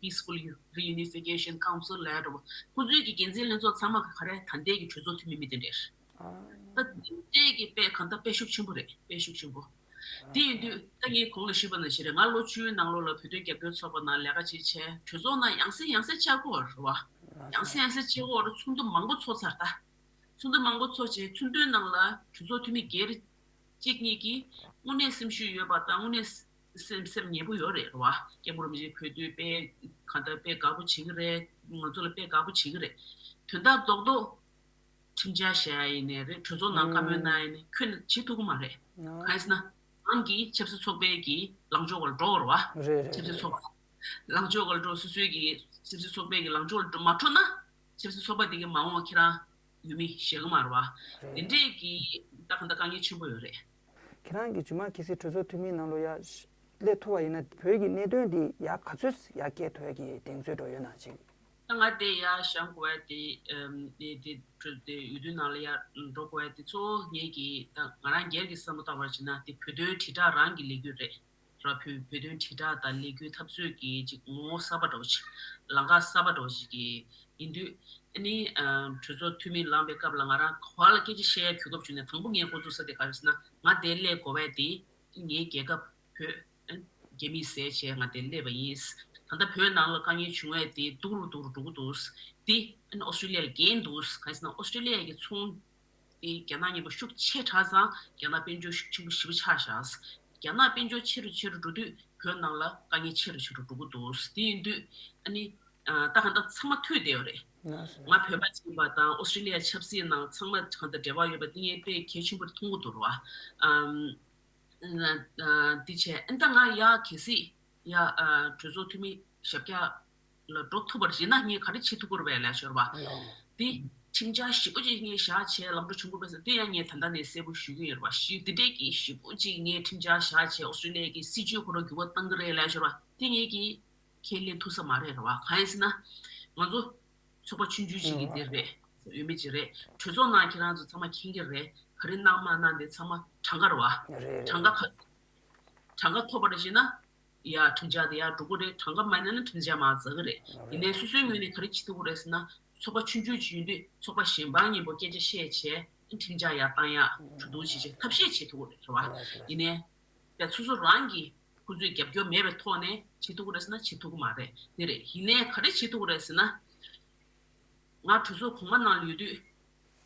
Peaceful Reunification Council ལབ་ཡ་འདྲ་པོ། ཁོང་ཚོའི་གི་འགན་འཛིན་ལྷན་ཚོགས་ཚང་མ་ག་རེ། ད་ལྟའི་གི་གྲོས་ཚོགས་འཐུས་མི་མི་དེ་འདྲ་རེད། ད་དེ་འདྲའི་གི་དཔེ་གང་ལྟར་དཔེ་ཤུགས་ཆེན་པོ་རེད། དཔེ་ཤུགས་ཆེན་པོ། དེ་ཡིན་དུས་ད་ངས་གོང་ལ་ཞུས་པ་ནང་བཞིན་རེད། ང་ལོ་བཅུའི་ནང་ལོགས་ལ་བོད་དོན་རྒྱབ་སྐྱོར་ཚོགས་པ་ནང་ལས་ཀ་བྱེད་བྱས། གྲོས་ཚོགས་ནང་ཡང་སེ་ཡང་སེ་བཅར་གྱི་ཡོད་རེད་བ། ཡང་སེ་ཡང་སེ་བཅར་གྱི་ཡོད་རེད། ཚོགས་འདུ་མང་པོ་ཚོགས་ཚར། ད་ཚོགས་འདུ་མང་པོ་ཚོགས་བྱས། ཚོགས་འདུའི་ནང་ལ་གྲོས་ཚོགས་འཐུས་མི་སྒེར་གཅིག་གཉིས་ཀྱིས་དངོས་གནས་སེམས་ཤུགས་ཡོད་པ་དང་། དངོས་གནས་སེམས་སེམས་ཉེ་པོ་ཡོད་རེད་བ། སྐྱབས་མགོན་རིན་པོ་ཆེ་བོད་དོན་དཔེ་གང་ལྟར་དཔེ་དགའ་པོ་བྱེད་ཀྱི་རེད། ང་ཚོ་ལ་དཔེ་དགའ་པོ་བྱེད་ཀྱི་རེད། དོན་དག་རྡོག་རྡོག་ཁྲིམས་འཆར་བཞག་ཡ་ཡིན་ནའི་རེད། གྲོས་ཚོགས་ནང་བཀའ་མོལ་གནང་ཡ་ཡིན་ནའི་ཁྱོན་ནས་བྱེད་ཐུབ་ཀྱི་མ་རེད། གང་ཡིན་ཟེར་ན། རང་གི་ཆབ་སྲིད་ཚོགས་པའི་གི་ལངས་ཕྱོགས་ལ་འགྲོ་བར་བ། རེད་རེད། ཆབ་སྲིད་ཚོགས་པ་ལངས་ཕྱོགས་ལ་འགྲོ། སོ་སོའི་གི་ཆབ་སྲིད་ཚོགས་པའི་གི་ལངས་ཕྱོགས་ལ་འགྲོ་མ་འགྲོ་ན། ཆབ་སྲིད་ཚོགས་པ་དེ་གི་མ་འོངས་ཁྱེད་རང་ཡུལ་མི་ཤེས་ཀྱི་མ་རེད་བ། དེ་འདྲས་གི་ད་གང་ལྟར་དཀའ་ངལ་ཆེན་པོ་ཡོད་རེད། ཁྱེད་རང་གིས་རྗེས་མ་གལ་སྲིད་གྲོས་ཚོགས་འཐུས་མིའི་ནང་ལོགས་ཡར་སླེབས་ཐུབ་པ་ཡིན་ན། བོད་ཀྱི་གནད་དོན་འདི་ཡར་ག་ཚོད་ཡར་སྐྱེལ་ཐུབ་ཡ་གི་གདེང་ཚོད་འདྲ་ཡོད་ན་ཅིག་ད་ང་དེ་ཡར་བཞེངས་དགོས་ཡ་དེ། ཨམ། དེ་དེ་དེ་འོས་བསྡུ་ནང་ལ་ཡར་འགྲོ་དགོས་ཡ་དེ་གཙོ་བོ་ངེད་ཀྱི། ད་ང་རང་སྒེར་གྱི་བསམ་བློ་བཏང་བ་བྱས་ན། དེ་བོད་དོན་དྲིལ་བསྒྲགས་རང་གི་ལས་འགུལ་རེད། ར། བོད་བོད་དོན་དྲིལ་བསྒྲགས་དང་ལས་འགུལ་འཐབ་རྩོད་ཀྱི་ཅིག་ངོ་བོ་གསར་པ་འདྲ་བོ་ཅིག་ལམ་ཁ་གསར་པ་འདྲ་བོ་ཅིག་གི་ཡིན་དུས། ཨ་ནི། ཨ། གྲོས་ཚོགས་འཐུས་མི་ལངས་པའི་སྐབས་ལ་ང་རང་ག་པ་ལ་སྐད་ཆ་བཤད་ཡ་གོ་སྐབས་བྱུང་ནས། དང་པོ་ངས་འགོ་བཙུགས་ས་དེ་ག་རེ་ཟེར་ན། ང་དེར་སླེབས་དགོས་པ་དེ་ངའི་རྒྱལ་ཁབ་བོད་རྒྱ་མིས་ཟས་བྱས་ང་དེར་སླེབས་པ་ཡིན། ད་ལྟ་བོད་ནང་ལ་དཀའ་ངལ་བྱུང་བ་དེ་སྡུག་རུ་སྡུག་རུ་འགྲོ་གི་འདུག་དེ་ཨ་ནི་ཨོ་སི་ཀྲི་ལི་ཡ་ལ་འགན་འདུག་གང་ཡིན་ཟེར་ན། ཨོ་སི་ཀྲི་ལི་ཡ་གི་ཚོང་དེ་རྒྱ་ནག་མཉམ་པོ་ཤུགས་ཆེ་དྲགས་ཙང་རྒྱ་ནག་དཔལ་འབྱོར་ཤུགས་ཆེན་པོ་ཞེ་པོ་ཆག་བཞག་རྒྱ་ནག་དཔལ་འབྱོར་ཆེ་རུ་ཆེ་རུ་འགྲོ་དུས་བོད་ནང་ལ་དཀའ་ངལ་ཆེ་རུ་ཆེ་རུ་འགྲོ་གི་འདུག་དེ་ཡིན་དུས་ཨ་ནི། ཨ། ད་གང་ལྟར་ཚང་མ་ཐུག་བསྡད་ཡོད་རེད། ང་བོད་པ་ཡིན་པ་དང་ཨོ་སི་ཀྲི་ལི་ཡ་ཆབ་སྲིད་ནང་ཚང་མ་གང་ལྟར་འབྲེལ་བ་ཡོད་པ་དེ་ངས་དཔེ་གལ་ཆེན་པོ་མཐོང་གི་འདུག་ར་བ། ཨམ། ཨ། དེ་བྱས། ཨ། ད་ང་ཡར་གལ་སྲིད་ཡར། ཨ། གྲོས་ཚོགས་འཐུས་མི་ཞབས་བཀྱག་ལ་འགྲོ་ཐུབ་པ་ཡིན་ན་ངས་ག་རེ་བྱེད་ཐུབ་ཀྱི་རེད་པས་ལབ་ཤོར་བ། དེ་ཁྲིམས་འཆར་ཞིབ་པོ་ཅིག་ངས་བཞག་བྱས་ལམ་འགྲོ་བྱུང་དགོས་པས་ཟེར། དེ་ཡང་ངས་ད་ལྟ་ནས་གསལ་པོ་ཞུ་གི་ཡོད་རེད་པ། ཞིབ་དེ་འདྲས་ཀྱི་ཞིབ་པོ་ཅིག་ངས་ཁྲིམས་འཆར་བཞག་བྱས་ཨོ་སི་ཀྲི་ལི་ཡ་གི་སྲིད་བྱུས་ཁོ་རང་འགྱུར་བ་གཏང་གི་རེད་ལབ་ཤོར་བ། དེ་ངས་ཀྱིས་ཁས་ལེན་ཐུབ་ས་མ་རེད་རེད་བ། གང་ཡིན་ཟེར་ན། ང་ཚོ་ཚོགས་པ་ཆུང་ཆུང་ཞིག་གི་དེ་རེད། ཡོད་མེད་ཅིག་རེད། གྲོས་ཚོགས་ནང་ཁྱེད་རང་ཚོ་ཚང་མ་མཁྱེན་གྱི་རེད། ག་རེ་གནང་མ་གནང་དེ་ཚང་མ་གྲངས་ཀ་རེད་བ། རེད་རེད། གྲངས་ཀ་ག་གྲངས་ཀ་ཐོབ་པ་རེད་ཟེར་ན། ཡ། ཁྲིམས་འཆར་དེ་ཡར་འགྲོ་གི་རེད། གྲངས་ཀ་མ་ཉར་ན་ཁྲིམས་འཆར་མར་འཛེག་གི་རེད། ཡིན་ནའི་སོ་སོའི་ངོས་ནས་ག་རེ་བྱེད་ཐུབ་ཀྱི་རེད་ཟེར་ན། ཚོགས་པ་ཆུང་ཆུང་ཅིག་ཡིན་དུས་ཚོགས་པ་གཞན་པ་མཉམ་པོ་སྐད་ཆ་བཤད་བྱས་ཁྲིམས་འཆར་ཡར་བཏང་ཡག་གྲོས་བསྡུར་བྱེད་བྱས་ཐབས་ཤེས་བྱེད་ཐུབ་ཀྱི་རེད་བ། ཡིན་ནའི་ཡ། སོ་སོ་རང་གིས་ཁོ་ཚོས་རྒྱབ་སྐྱོར་མེད་པའི་ཐོག་ནས་བྱེད་ཐུབ་ཀྱི་རེད་ཟེར་ན་བྱེད་ཐུབ་ཀྱི་མ་རེད། དེ་རེད། ཡིན་ནའི་ག་རེ་བྱེད་ཐུབ་ཀྱི་རེད་ཟེར་ན། ང་གྲོས་ཚོགས་གོང་མ་ནང་ལ་ཡོད་དུས།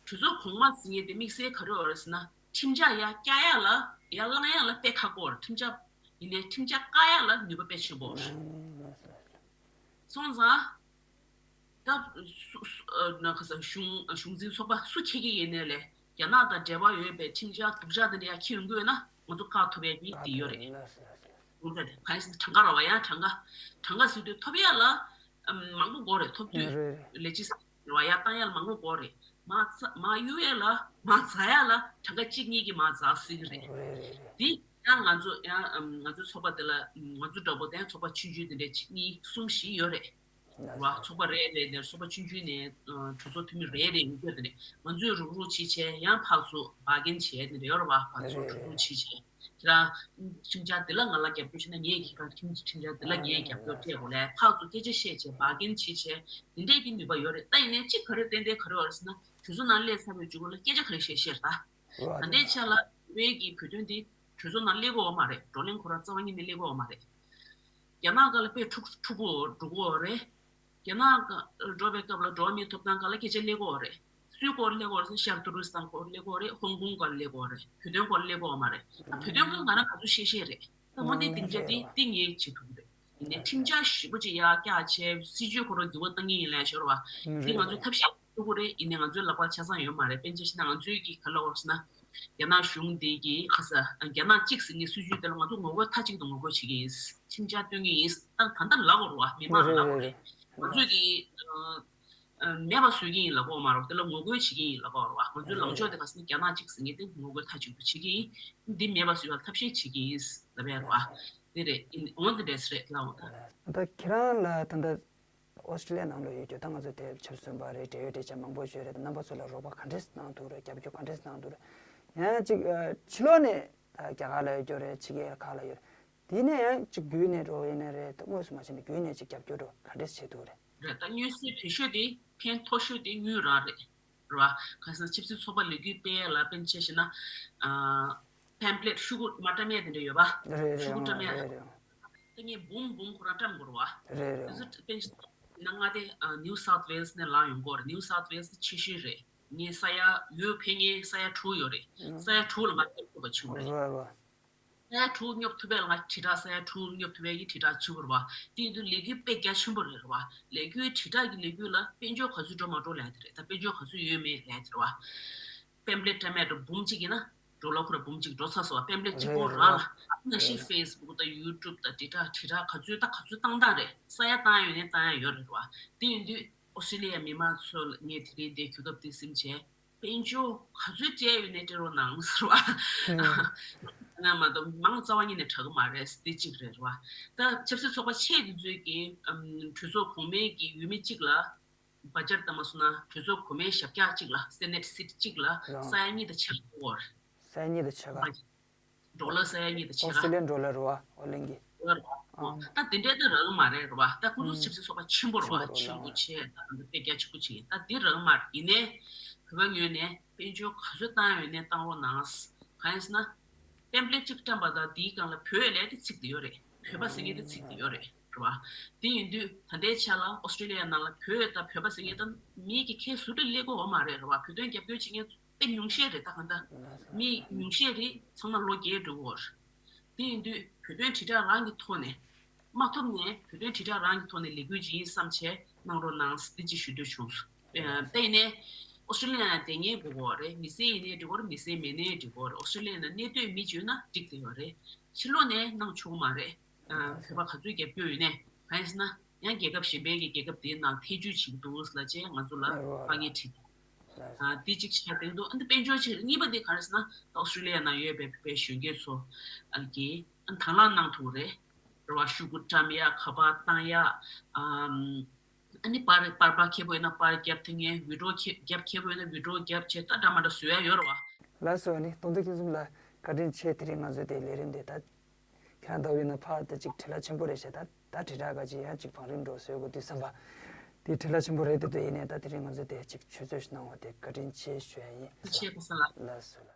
གྲོས་ཚོགས་གོང་མ་ཟེར་མཁན་དེ་དམིགས་བསལ་ག་རེ་ཡོད་རེད་ཟེར་ན། ཁྲིམས་འཆར་ཡར་བཀྱག་ཡག་ལ། ཡར་བསླང་ཡག་ལ་དཔེ་ཁག་པོ་རེད། ཁྲིམས་འཆར། ཡིན་ནའི་ཁྲིམས་འཆར་བཀག་ཡག་ལ་ནུས་པ་དཔེ་ཆེན་པོ་རེད། སོང་ཙང་། ད་སུ་སུ། ཨ། ན་ཁ་ས་གཞུང་གཞུང་འཛིན་ཚོགས་པ་སུ་འཁྱེར་གྱི་ཡིན་ནའི་ལས། རྒྱ་ནག་དང་འབྲེལ་བ་ཡོད་པའི་ཁྲིམས་འཆར་སྡུག་ཅག་དེ་འདྲ་ཡར་འཁྱེར་ཡོང་གི་ཡོད་ན་ང་ཚོ་བཀག་ཐུབ་ཡག་གི་དེ་ཡོད་རེད། ཡོད་རེད། གང་ཡིན་ཟེར་ན་གྲངས་ཀ་རེད་བ། ཡང་གྲངས་ཀ། གྲངས་ཀ་ཟེར་དུས་ཐོབ་ཡག་ལ། ཨམ། མང་པོ་དགོས་རེད། ཐོབ་དུས། རེད་རེད། ལས་བྱེད་གསར་པ་ཡར་བཏང་ཡག་ལ་མང་པོ་དགོས་རེད། མར་འཛ་མར་གཡུག་ཡག་ལ། མར་འཛེག་ཡག་ལ་གྲངས་ཀ་གཅིག་གཉིས་ཀྱིས་མར་འཛེག་སྲིད་ཀྱི་རེད། རེད་རེད་རེད། འདི་ཡང་ང་ཚོ་ཡང་། ཨམ། ང་ཚོའི་ཚོགས་པ་འདི་ལ། ང་ཚོ་འདྲ་པོ་དང་ཚོགས་པ་ཆུང་ཆུང་དེ་འདྲ་གཅིག་གཉིས་གསུམ་བཞི་ཡོད་རེད། རེད་བ། ཚོགས་པ་རེ་རེ་ནས་ཚོགས་པ་ཆུང་ཆུང་ནས། ཨ། གྲོས་ཚོགས་འཐུས་མི་རེ་རེ་ཡོད་རྒྱུ་དེ་ནས་ང་ཚོས་རུག་རུག་བྱེད་བྱས། ཡང་ཕར་ཚུར་བར་གན་བྱས་དེ་འདྲ་ཡོད་རེད་བ། ཕར་ཚུར་རེད་རུག་རུག་བྱེད་བྱས། ཁྱེད་རང་ཁྲིམས་འཆར་འདི་ལ་ང་ལ་རྒྱབ་སྐྱོར་བྱས་ན་ངས་ཁྱེད་རང་ཁྲིམས་ཁྲིམས་འཆར་འདི་ལ་ངས་རྒྱབ་སྐྱོར་སྤྲད་དགོས་ལབ། ཕར་ཚུར་སྐད་ཆ་བཤད་བྱས་བར་གན་བྱེད་བྱས། འདི་འདྲས་ཀྱི་ནུས་པ་ཡོད་རེད། ད་ཡིན་ནའི་གཅིག་ག་རེ་ཏན་ཏན་ག་རེ་ཡོད་རེད་ཟེར་ན། གྲོས་ཚོགས་ནང་སླེབས་ཚར་བའི་མཇུག་ལ་སྐད་ཆ་ག་རེ་བཤད་བཤད་རེད་ད། ད་ལྟའི་ཆ་ལ་བོད་ཀྱི་བོད་དོན་འདི་གྲོས་ཚོགས་ནང་སླེབས་ཀྱི་ཡོད་མ་རེད། བགྲོ་གླེང་ཁོ་རང་རྩ་བ་ཉིད་ནས་སླེབས་ཀྱི་ཡོད་མ་རེད། རྒྱ་ནག་སྒང་ལ་དཔེ་འཁྲུག་འཁྲུག་གི་འགྲོ་གི་ཡོད་རེད། རྒྱ་ནག་སྒང་འགྲོ་བའི་སྐབས་ལ་འགྲོ་བ་མིའི་ཐོབ་ཐང་སྒང་ལ་སྐད་ཆ་སླེབས་ཀྱི་ཡོད་རེད། སུའི་སྐོར་སླེབས་ཀྱི་ཡོད་རེད་ཟེར་ན། ཤར་ཏུར་ཀི་སི་ཐན་སྐོར་སླེབས་ཀྱི་ཡོད་རེད། ཧོང་ཀོང་སྐོར་སླེབས་ཀྱི་ཡོད་མ་རེད། ད་བོད་དོན་སྐོར་སླེབས་ཀྱི་ཡོད་མ་རེད། ད་བོད་དོན་སྐོར་ང་རང་ག་ཚོད་བཤད་བཤད་རེད། ད་དངོས་གནས་སྡིངས་ཆ་འདི་འདི་ངས་བྱེད་ཐུབ་ཀྱི་རེད། ཡིན་ནའི་ཁྲིམས་འཆར་ཞིབ་པོ་ཅིག་ཡར་བཀྱག་བྱས་སྲིད་བྱུས་ཁོ་རང་འགྱུར་བ་གཏང་གི་ཡིན་ལབ་ཤོར་བ། འདི་ང་ཚོས་ཐབས་ཤེས་ཐུབ་ཀྱི་རེད། ཡིན་ནའི་ང་ཚོའི་ལག་པར་ཆ་ཚང་ཡོད་མ་རེད། དཔེར་ན་ཆ་བཞག་ན་ང་ཚོས་ཀྱིས་ག་རེ་ལབ་ཀྱི་ཡོད་རེད་ཟེར་ན། རྒྱ་ནག་གཞུང་འདི་གིས་ཁ་ས་རྒྱ་ནག་གཅིག་ཟེར་མཁན་སྲིད་བྱུས་དེ་ལ་ང་ཚོ་ངོ་རྒོལ་མཐའ་གཅིག་ཏུ་ངོ་རྒོལ་བྱེད་ཀྱི་ཡིན། ཁྲིམས་འཆར་གཏོང་གི་ཡིན། ད་ད་ལྟ་ལབ་ཀྱི་ཡོད་རེད་བ། མི་མང་ལབ་ཀྱི་ཡོད་རེད། ང་ཚོས་ཀྱིས། ཨ། མེད་པ་བཟོ་གི་ཡིན་ལབ་ཀྱི་ཡོད་མ་རེད། དེ་ལ་ངོ་རྒོལ་བྱེད་ཀྱི་ཡིན་ལབ་ཀྱི་ཡོད་རེད་བ། ང་ཚོའི་ལངས་ཕྱོགས་དེ་ག་ཟེར་ན་རྒྱ་ནག་གཅིག་ཟེར་མཁན་དེ་ངོ་རྒོལ་མཐའ་གཅིག་ཏུ་བྱེད་ཀྱི་ཡིན། འདི་མེད་པ་བཟོ་བའི་ཐབས་ཤེས་བྱེད་ཀྱི་ཡིན་ལབ་ཡ་རེད་བ། འདི་རེད། ཡིན། འོ་འདི་འདྲས་རེད་ལབ་འོང་ད། ད་ཁྱེད་རང་ལ་ད་ལྟ་ཨོ་སི་ཀྲི་ལི་ཡ་ནང་ལ་ཡོད་རྒྱུ་ད་ང་ཚོ་དེ་ཆབ་སྲིད་བཙོན་པ་རེད། འབྲེལ་ཡོད་འབྲེལ་ཆགས་མང་པོ་ཞིག་ཡོད་རེད། ད་རྣམ་པ་ཚོ་ལ་རོགས་པ་ག་འདྲས་གནང་འདུག་རེད། རྒྱབ་སྐྱོར་ག་འདྲས་གནང་འདུག་རེད། ཡང་ཅིག་ཕྱི་ལོགས་ནས་ད་རྒྱ་གར་ལ་ཡོད་རྒྱུ་རེད། ཕྱི་རྒྱལ་ཁག་ལ་ཡོད་རེད། དེ་ནས་ཡང་ཅིག་བརྒྱུད་ནས་འགྲོ་ཡིན་ན་རེད། ད་དངོས་སུ་མ་ཕྱིན་ནས་བརྒྱུད་ནས་ཅིག་རྒྱབ་སྐྱོར་འགྲོ་ག་འདྲས་བྱེད་ཐུབ་རེད། རེད། ད་མངོན་གསལ་དོད་ཤོས་དེ་ཕན་ཐོགས་ཤོས་དེ་དངུལ་རང་རེད། རེད་བ། ག་ས་ཆབ་སྲིད་ཚོགས་པ་ལས་འགུལ་སྤེལ་ཡ་ལ་དཔེར་ན་ཆ་བཞག་ན། ཨ། པེམ་ཕི་ལེཊ་ཤོག་གུ་མ་བཀྲམ་ཡ་དེ་འདྲ་ཡོད་པ། རེད་རེད། ཤོག་གུ་བཀྲམ་ཡ། རེད་རེད། ད་ངས་འབུམ་འབུམ་ཁོ་རང་བཀྲམ་དགོས་རེད་བ། རེད་རེད། དེ་ཚོ་དཔེར་ན་ང་དེ་ཨ་ནིའུ་སའུཐ་ཝེལ་སི་ནས་ལངས་ཡོང་གི་ཡོད་རེད། ནིའུ་སའུཐ་ཝེལ་སི་ཆེ་ཤོས་རེད། ངའི་ས་ཡ་ཡོད་ཕེབས་མཁན་ས་ཡ་དྲུག་ཡོད་རེད། ཨ། ས་ཡ་དྲུག་ལ་མ་སླེབས་ཐུབ་པ་བྱུང་རེད། རེད་རེད། ས་ཡ་དྲུག་སྙོབ་ཐུབ་པའི་ལ་ང་དྲིལ་བསྒྲགས་ས་ཡ་དྲུག་སྙོབ་ཐུབ་པའི་གི་དྲིལ་བསྒྲགས་བྱེད་དགོས་རེད་བ། དེ་ཡིན་དུས་ལས་འགུལ་དཔེ་རྒྱ་ཆེན་པོ་རེད་རེད་བ། ལས་འགུལ་དྲིལ་བསྒྲགས་ཀྱི་ལས་འགུལ་ལ་དཔལ་འབྱོར་ག་ཚོད་འགྲོ་མ་འགྲོ་ལབ་ཡ་དེ་རེད། ད་དཔལ་འབྱོར་ག་ཚོད་ཡོད་མེད་ལབ་ཡ་དེ་རེད་བ། པེམ་ཕི་ལེཊ་བཀྲམ་ཡ་འདྲ་འབུམ་གཅིག་ཡིན་ན་ཌོ་ལར་ཁོ་རང་འབུམ་གཅིག་འགྲོ་ཚར་སོང་བ། པེམ་ཕི་ལེཊ་གཅིག་པོ་རང་ལ་ཨ་ནི་ཤི་ཧྥེ་སི་བུག་དང་ཡུ་ཊུབ་དང་དྲིལ་བསྒྲགས་དྲིལ་བསྒྲགས་ག་ཚོད་ད་ག་ཚོད་བཏང་སྟངས་རེད། ས་ཡ་བཏང་ཡ་ཡོད་ནའི་བཏང་ཡ་ཡོད་རེད་བ། དེ་ཡིན་དུས་ཨོ་སི་ཀྲི་ལི་ཡ་མི་མང་ཚོ་ལ་ངས་དེ་རིང་འདིར་གོ་སྐབས་འདི་ཟིན་བྱས། དཔལ་འབྱོར་ག་ཚོད་སྤྲད་ཡོད་ནའི་སྤྲད་རོགས་གནང་ཟེར་བ། ང་མ་གཏོགས་མང་རྩ་བ་ཉིད་ནས་དྲག་གི་མ་རེད། འདི་གཅིག་རེད་བ། ད་ཆབ་སྲིད་ཚོགས་པ་ཆེ་དེ་ཚོས་ཀྱིས་ཨམ་གྲོས་ཚོགས་གོང་མའི་གི་འོས་མི་གཅིག་ལ་བ་ཇེཊ་ལྟ་མ་སོང་ན་གྲོས་ཚོགས་གོང་མའི་ཞབས་བཀྱག་གཅིག་ལ་སེ་ནེ་ཊི་སི་ཊི་གཅིག་ལ་རང་ས་ཡ་གཉིས་དང་ཕྱེད་ཀ་ཡོད་རེད། ས་ཡ་གཉིས་དང་ཕྱེད་ཀ། ཌོ་ལར་ས་ཡ་གཉིས་དང་ཕྱེད་ཀ། ཨོ་སི་ཀྲི་ལི་ཡན་ཌོ་ལར་རེད་བ། ཨོ་གླིང་གི། ཨོ། ཨ། ད་དེ་འདྲའི་ད་རག་མ་རེད་རེད་བ། ད་ཁོ་ཚོ་ཨུམ། ཆབ་སྲིད་ཚོགས་པ་ཆེན་པོ་རེད་བ། ཆེན་པོ་རེད་བ། ཆེན་པོ་ཆེ་ད་དཔེ་རྒྱ་ཆེན་པོ་ཆེ། ད་དེ་རག་མ་རེད། ཡིན་ནའི་བོད་པ་ངོས་ནས་དཔལ་འབྱོར་ག་ཚོད་བཏང་ཡོད་ནའི་བཏང་རོགས་གནང་། གང་ཡིན་ཟེར་ན། པེམ་ཕི་ལེཊ་གཅིག་བཀྲམ་པ་དང་དེའི་སྒང་ལ་བོད་ལབ་དེ་ཚིག་དེ་ཡོད་རེད། བོད་པ་ཟེར་མཁན་དེ་ཚིག་དེ་ཡོད་རེད། རེད་བ། དེ་ཡིན་དུས་ད་ལྟའི་ཆ་ལ་ཨོ་སི་ཀྲི་ལི་ཡ་ནང་ལ་བོད་དང་བོད་པ་ཟེར་མཁན་ད་མི་གི་ཁྱད་ཟུར་དུ་སླེབས་ཀྱི་ཡོད་མ་རེད། རེད་བ། བོད་དོན་རྒྱབ་སྐྱོར་བྱེད་མཁན་དཔེ་ཉུང་ཤས་རེད། ད་གང་ལྟར་མི་ཉུང་ཤས་རེད། ཚང་མ་ལོ་རྒས་འགྲོ་གི་ཡོད་རེད། དེ་ཡིན་དུས་བོད་དོན་དྲིལ་བསྒྲགས་རང་གི་ཐོག་ནས་མ་ཐོབ་ནས་བོད་དོན་དྲིལ་བསྒྲགས་རང་གི་ཐོག་ནས་ལས་འགུལ་ཅིག་ཡིན་བསམ་བྱས་གནང་རོགས་གནང་། འདི་ཅིག་ཞུ་འདོད་བྱུང་། ཨ། དེ་ཡིན་ནའི་ཨོ་སི་ཀྲི་ལི་ཡ་ནང་བསྡད་མཁན་དགོས་ཀྱི་ཡོད་རེད། མི་སེར་ཡིན་ནའི་འགྲིག་གི་ཡོད་རེད། མི་སེར་མེད་ནའི་འགྲིག་གི་ཡོད་རེད། ཨོ་སི་ཀྲི་ལི་ཡ་ནང་གནས་སྡོད་མི་ཅིག་ཡོད་ན་འགྲིག་གི་ཡོད་རེད། ཕྱི་ལོགས་ནས་གནང་ཆོག་གི་མ་རེད། ཨ། བོད་པ་ག་ཚོད་རྒྱབ་སྐྱོར་ཡོད་ནའི། གང་ཡིན་ཟེར་ན། ཡང་རྒྱལ་ཁབ་གཞན་པའི་གི་རྒྱལ་ཁབ་དེའི་ནང་ཐེ་ཇུས་བྱེད་ཀྱི་འདུག་ལབ་བྱས་ང་ཚོ་ལ་ཨ་རོ་ཨ་རོ། དཀའ་ངལ་འཕྲད། ཨ། དེ་གཅིག་ཆགས་བསྡད་འདུག་ཨ་ནི་དཔལ་འབྱོར་ཆེད་གཉིས་པ་དེ་ག་རེ་ཟེར་ན། ད་ཨོ་སི་ཀྲི་ལི་ཡ་ནང་ཡོད་པའི་བོད་པའི་གཞོན་སྐྱེས་ཚོ་ཨ་གིས་ཨ་ནི་དང་བླངས་གནང་ཐུབ་རེད། རེད་བ། ཤོག་གུ་བཀྲམ་ཡ། ཁ་པར་བཏང་ཡ། ཨམ། ཨ་ནི་པར་པར་པར་ཁྱེར་དགོས་ཡོད་ན་པར་རྒྱབ། དེ་ངས་ཝི་ཌི་འོ་ཁྱེར་རྒྱབ་ཁྱེར་དགོས་ཡོད་ན་ཝི་ཌི་འོ་རྒྱབ་བྱས། ད་འདྲ་མ་འདྲ་བཟོ་ཡ་ཡོད་རེད་བ། ལགས་སོ། ཨ་ནི་སྟོང་ཐུན་ཁྱིམ་གསུམ་ལ་བཀའ་དྲིན་ཆེ། དེ་རིང་ང་ཚོའི་དེ་ལས་རིམ་དེ་ད། ཁྱེད་རང་ལྟ་བུ་ཡིན་ན་ཕར་ད་ཅིག་བྲེལ་བ་ཆེན་པོ་རེད་ཤག་ད་ད་དྲིལ་བསྒྲགས་ག་ཅིག་ཡང་ཅིག་བང་རིམ་འགྲོ་བཟོས་དགོས་དུས་བསམ་པ། དེ་བྲེལ་བ་ཆེན་པོ་རེད་དེ། དེ་ཡིན་ནའི་ད་དེ་རིང་ང་ཚོ་དེ་ཅིག་ཆུ་ཚོད་ཞིག་གནང་བ་དེ་བཀའ་དྲིན་ཆེ་ཞུ་ཡ་ཡིན། ཆེ་ག་ས་ལ། ལགས་སོ།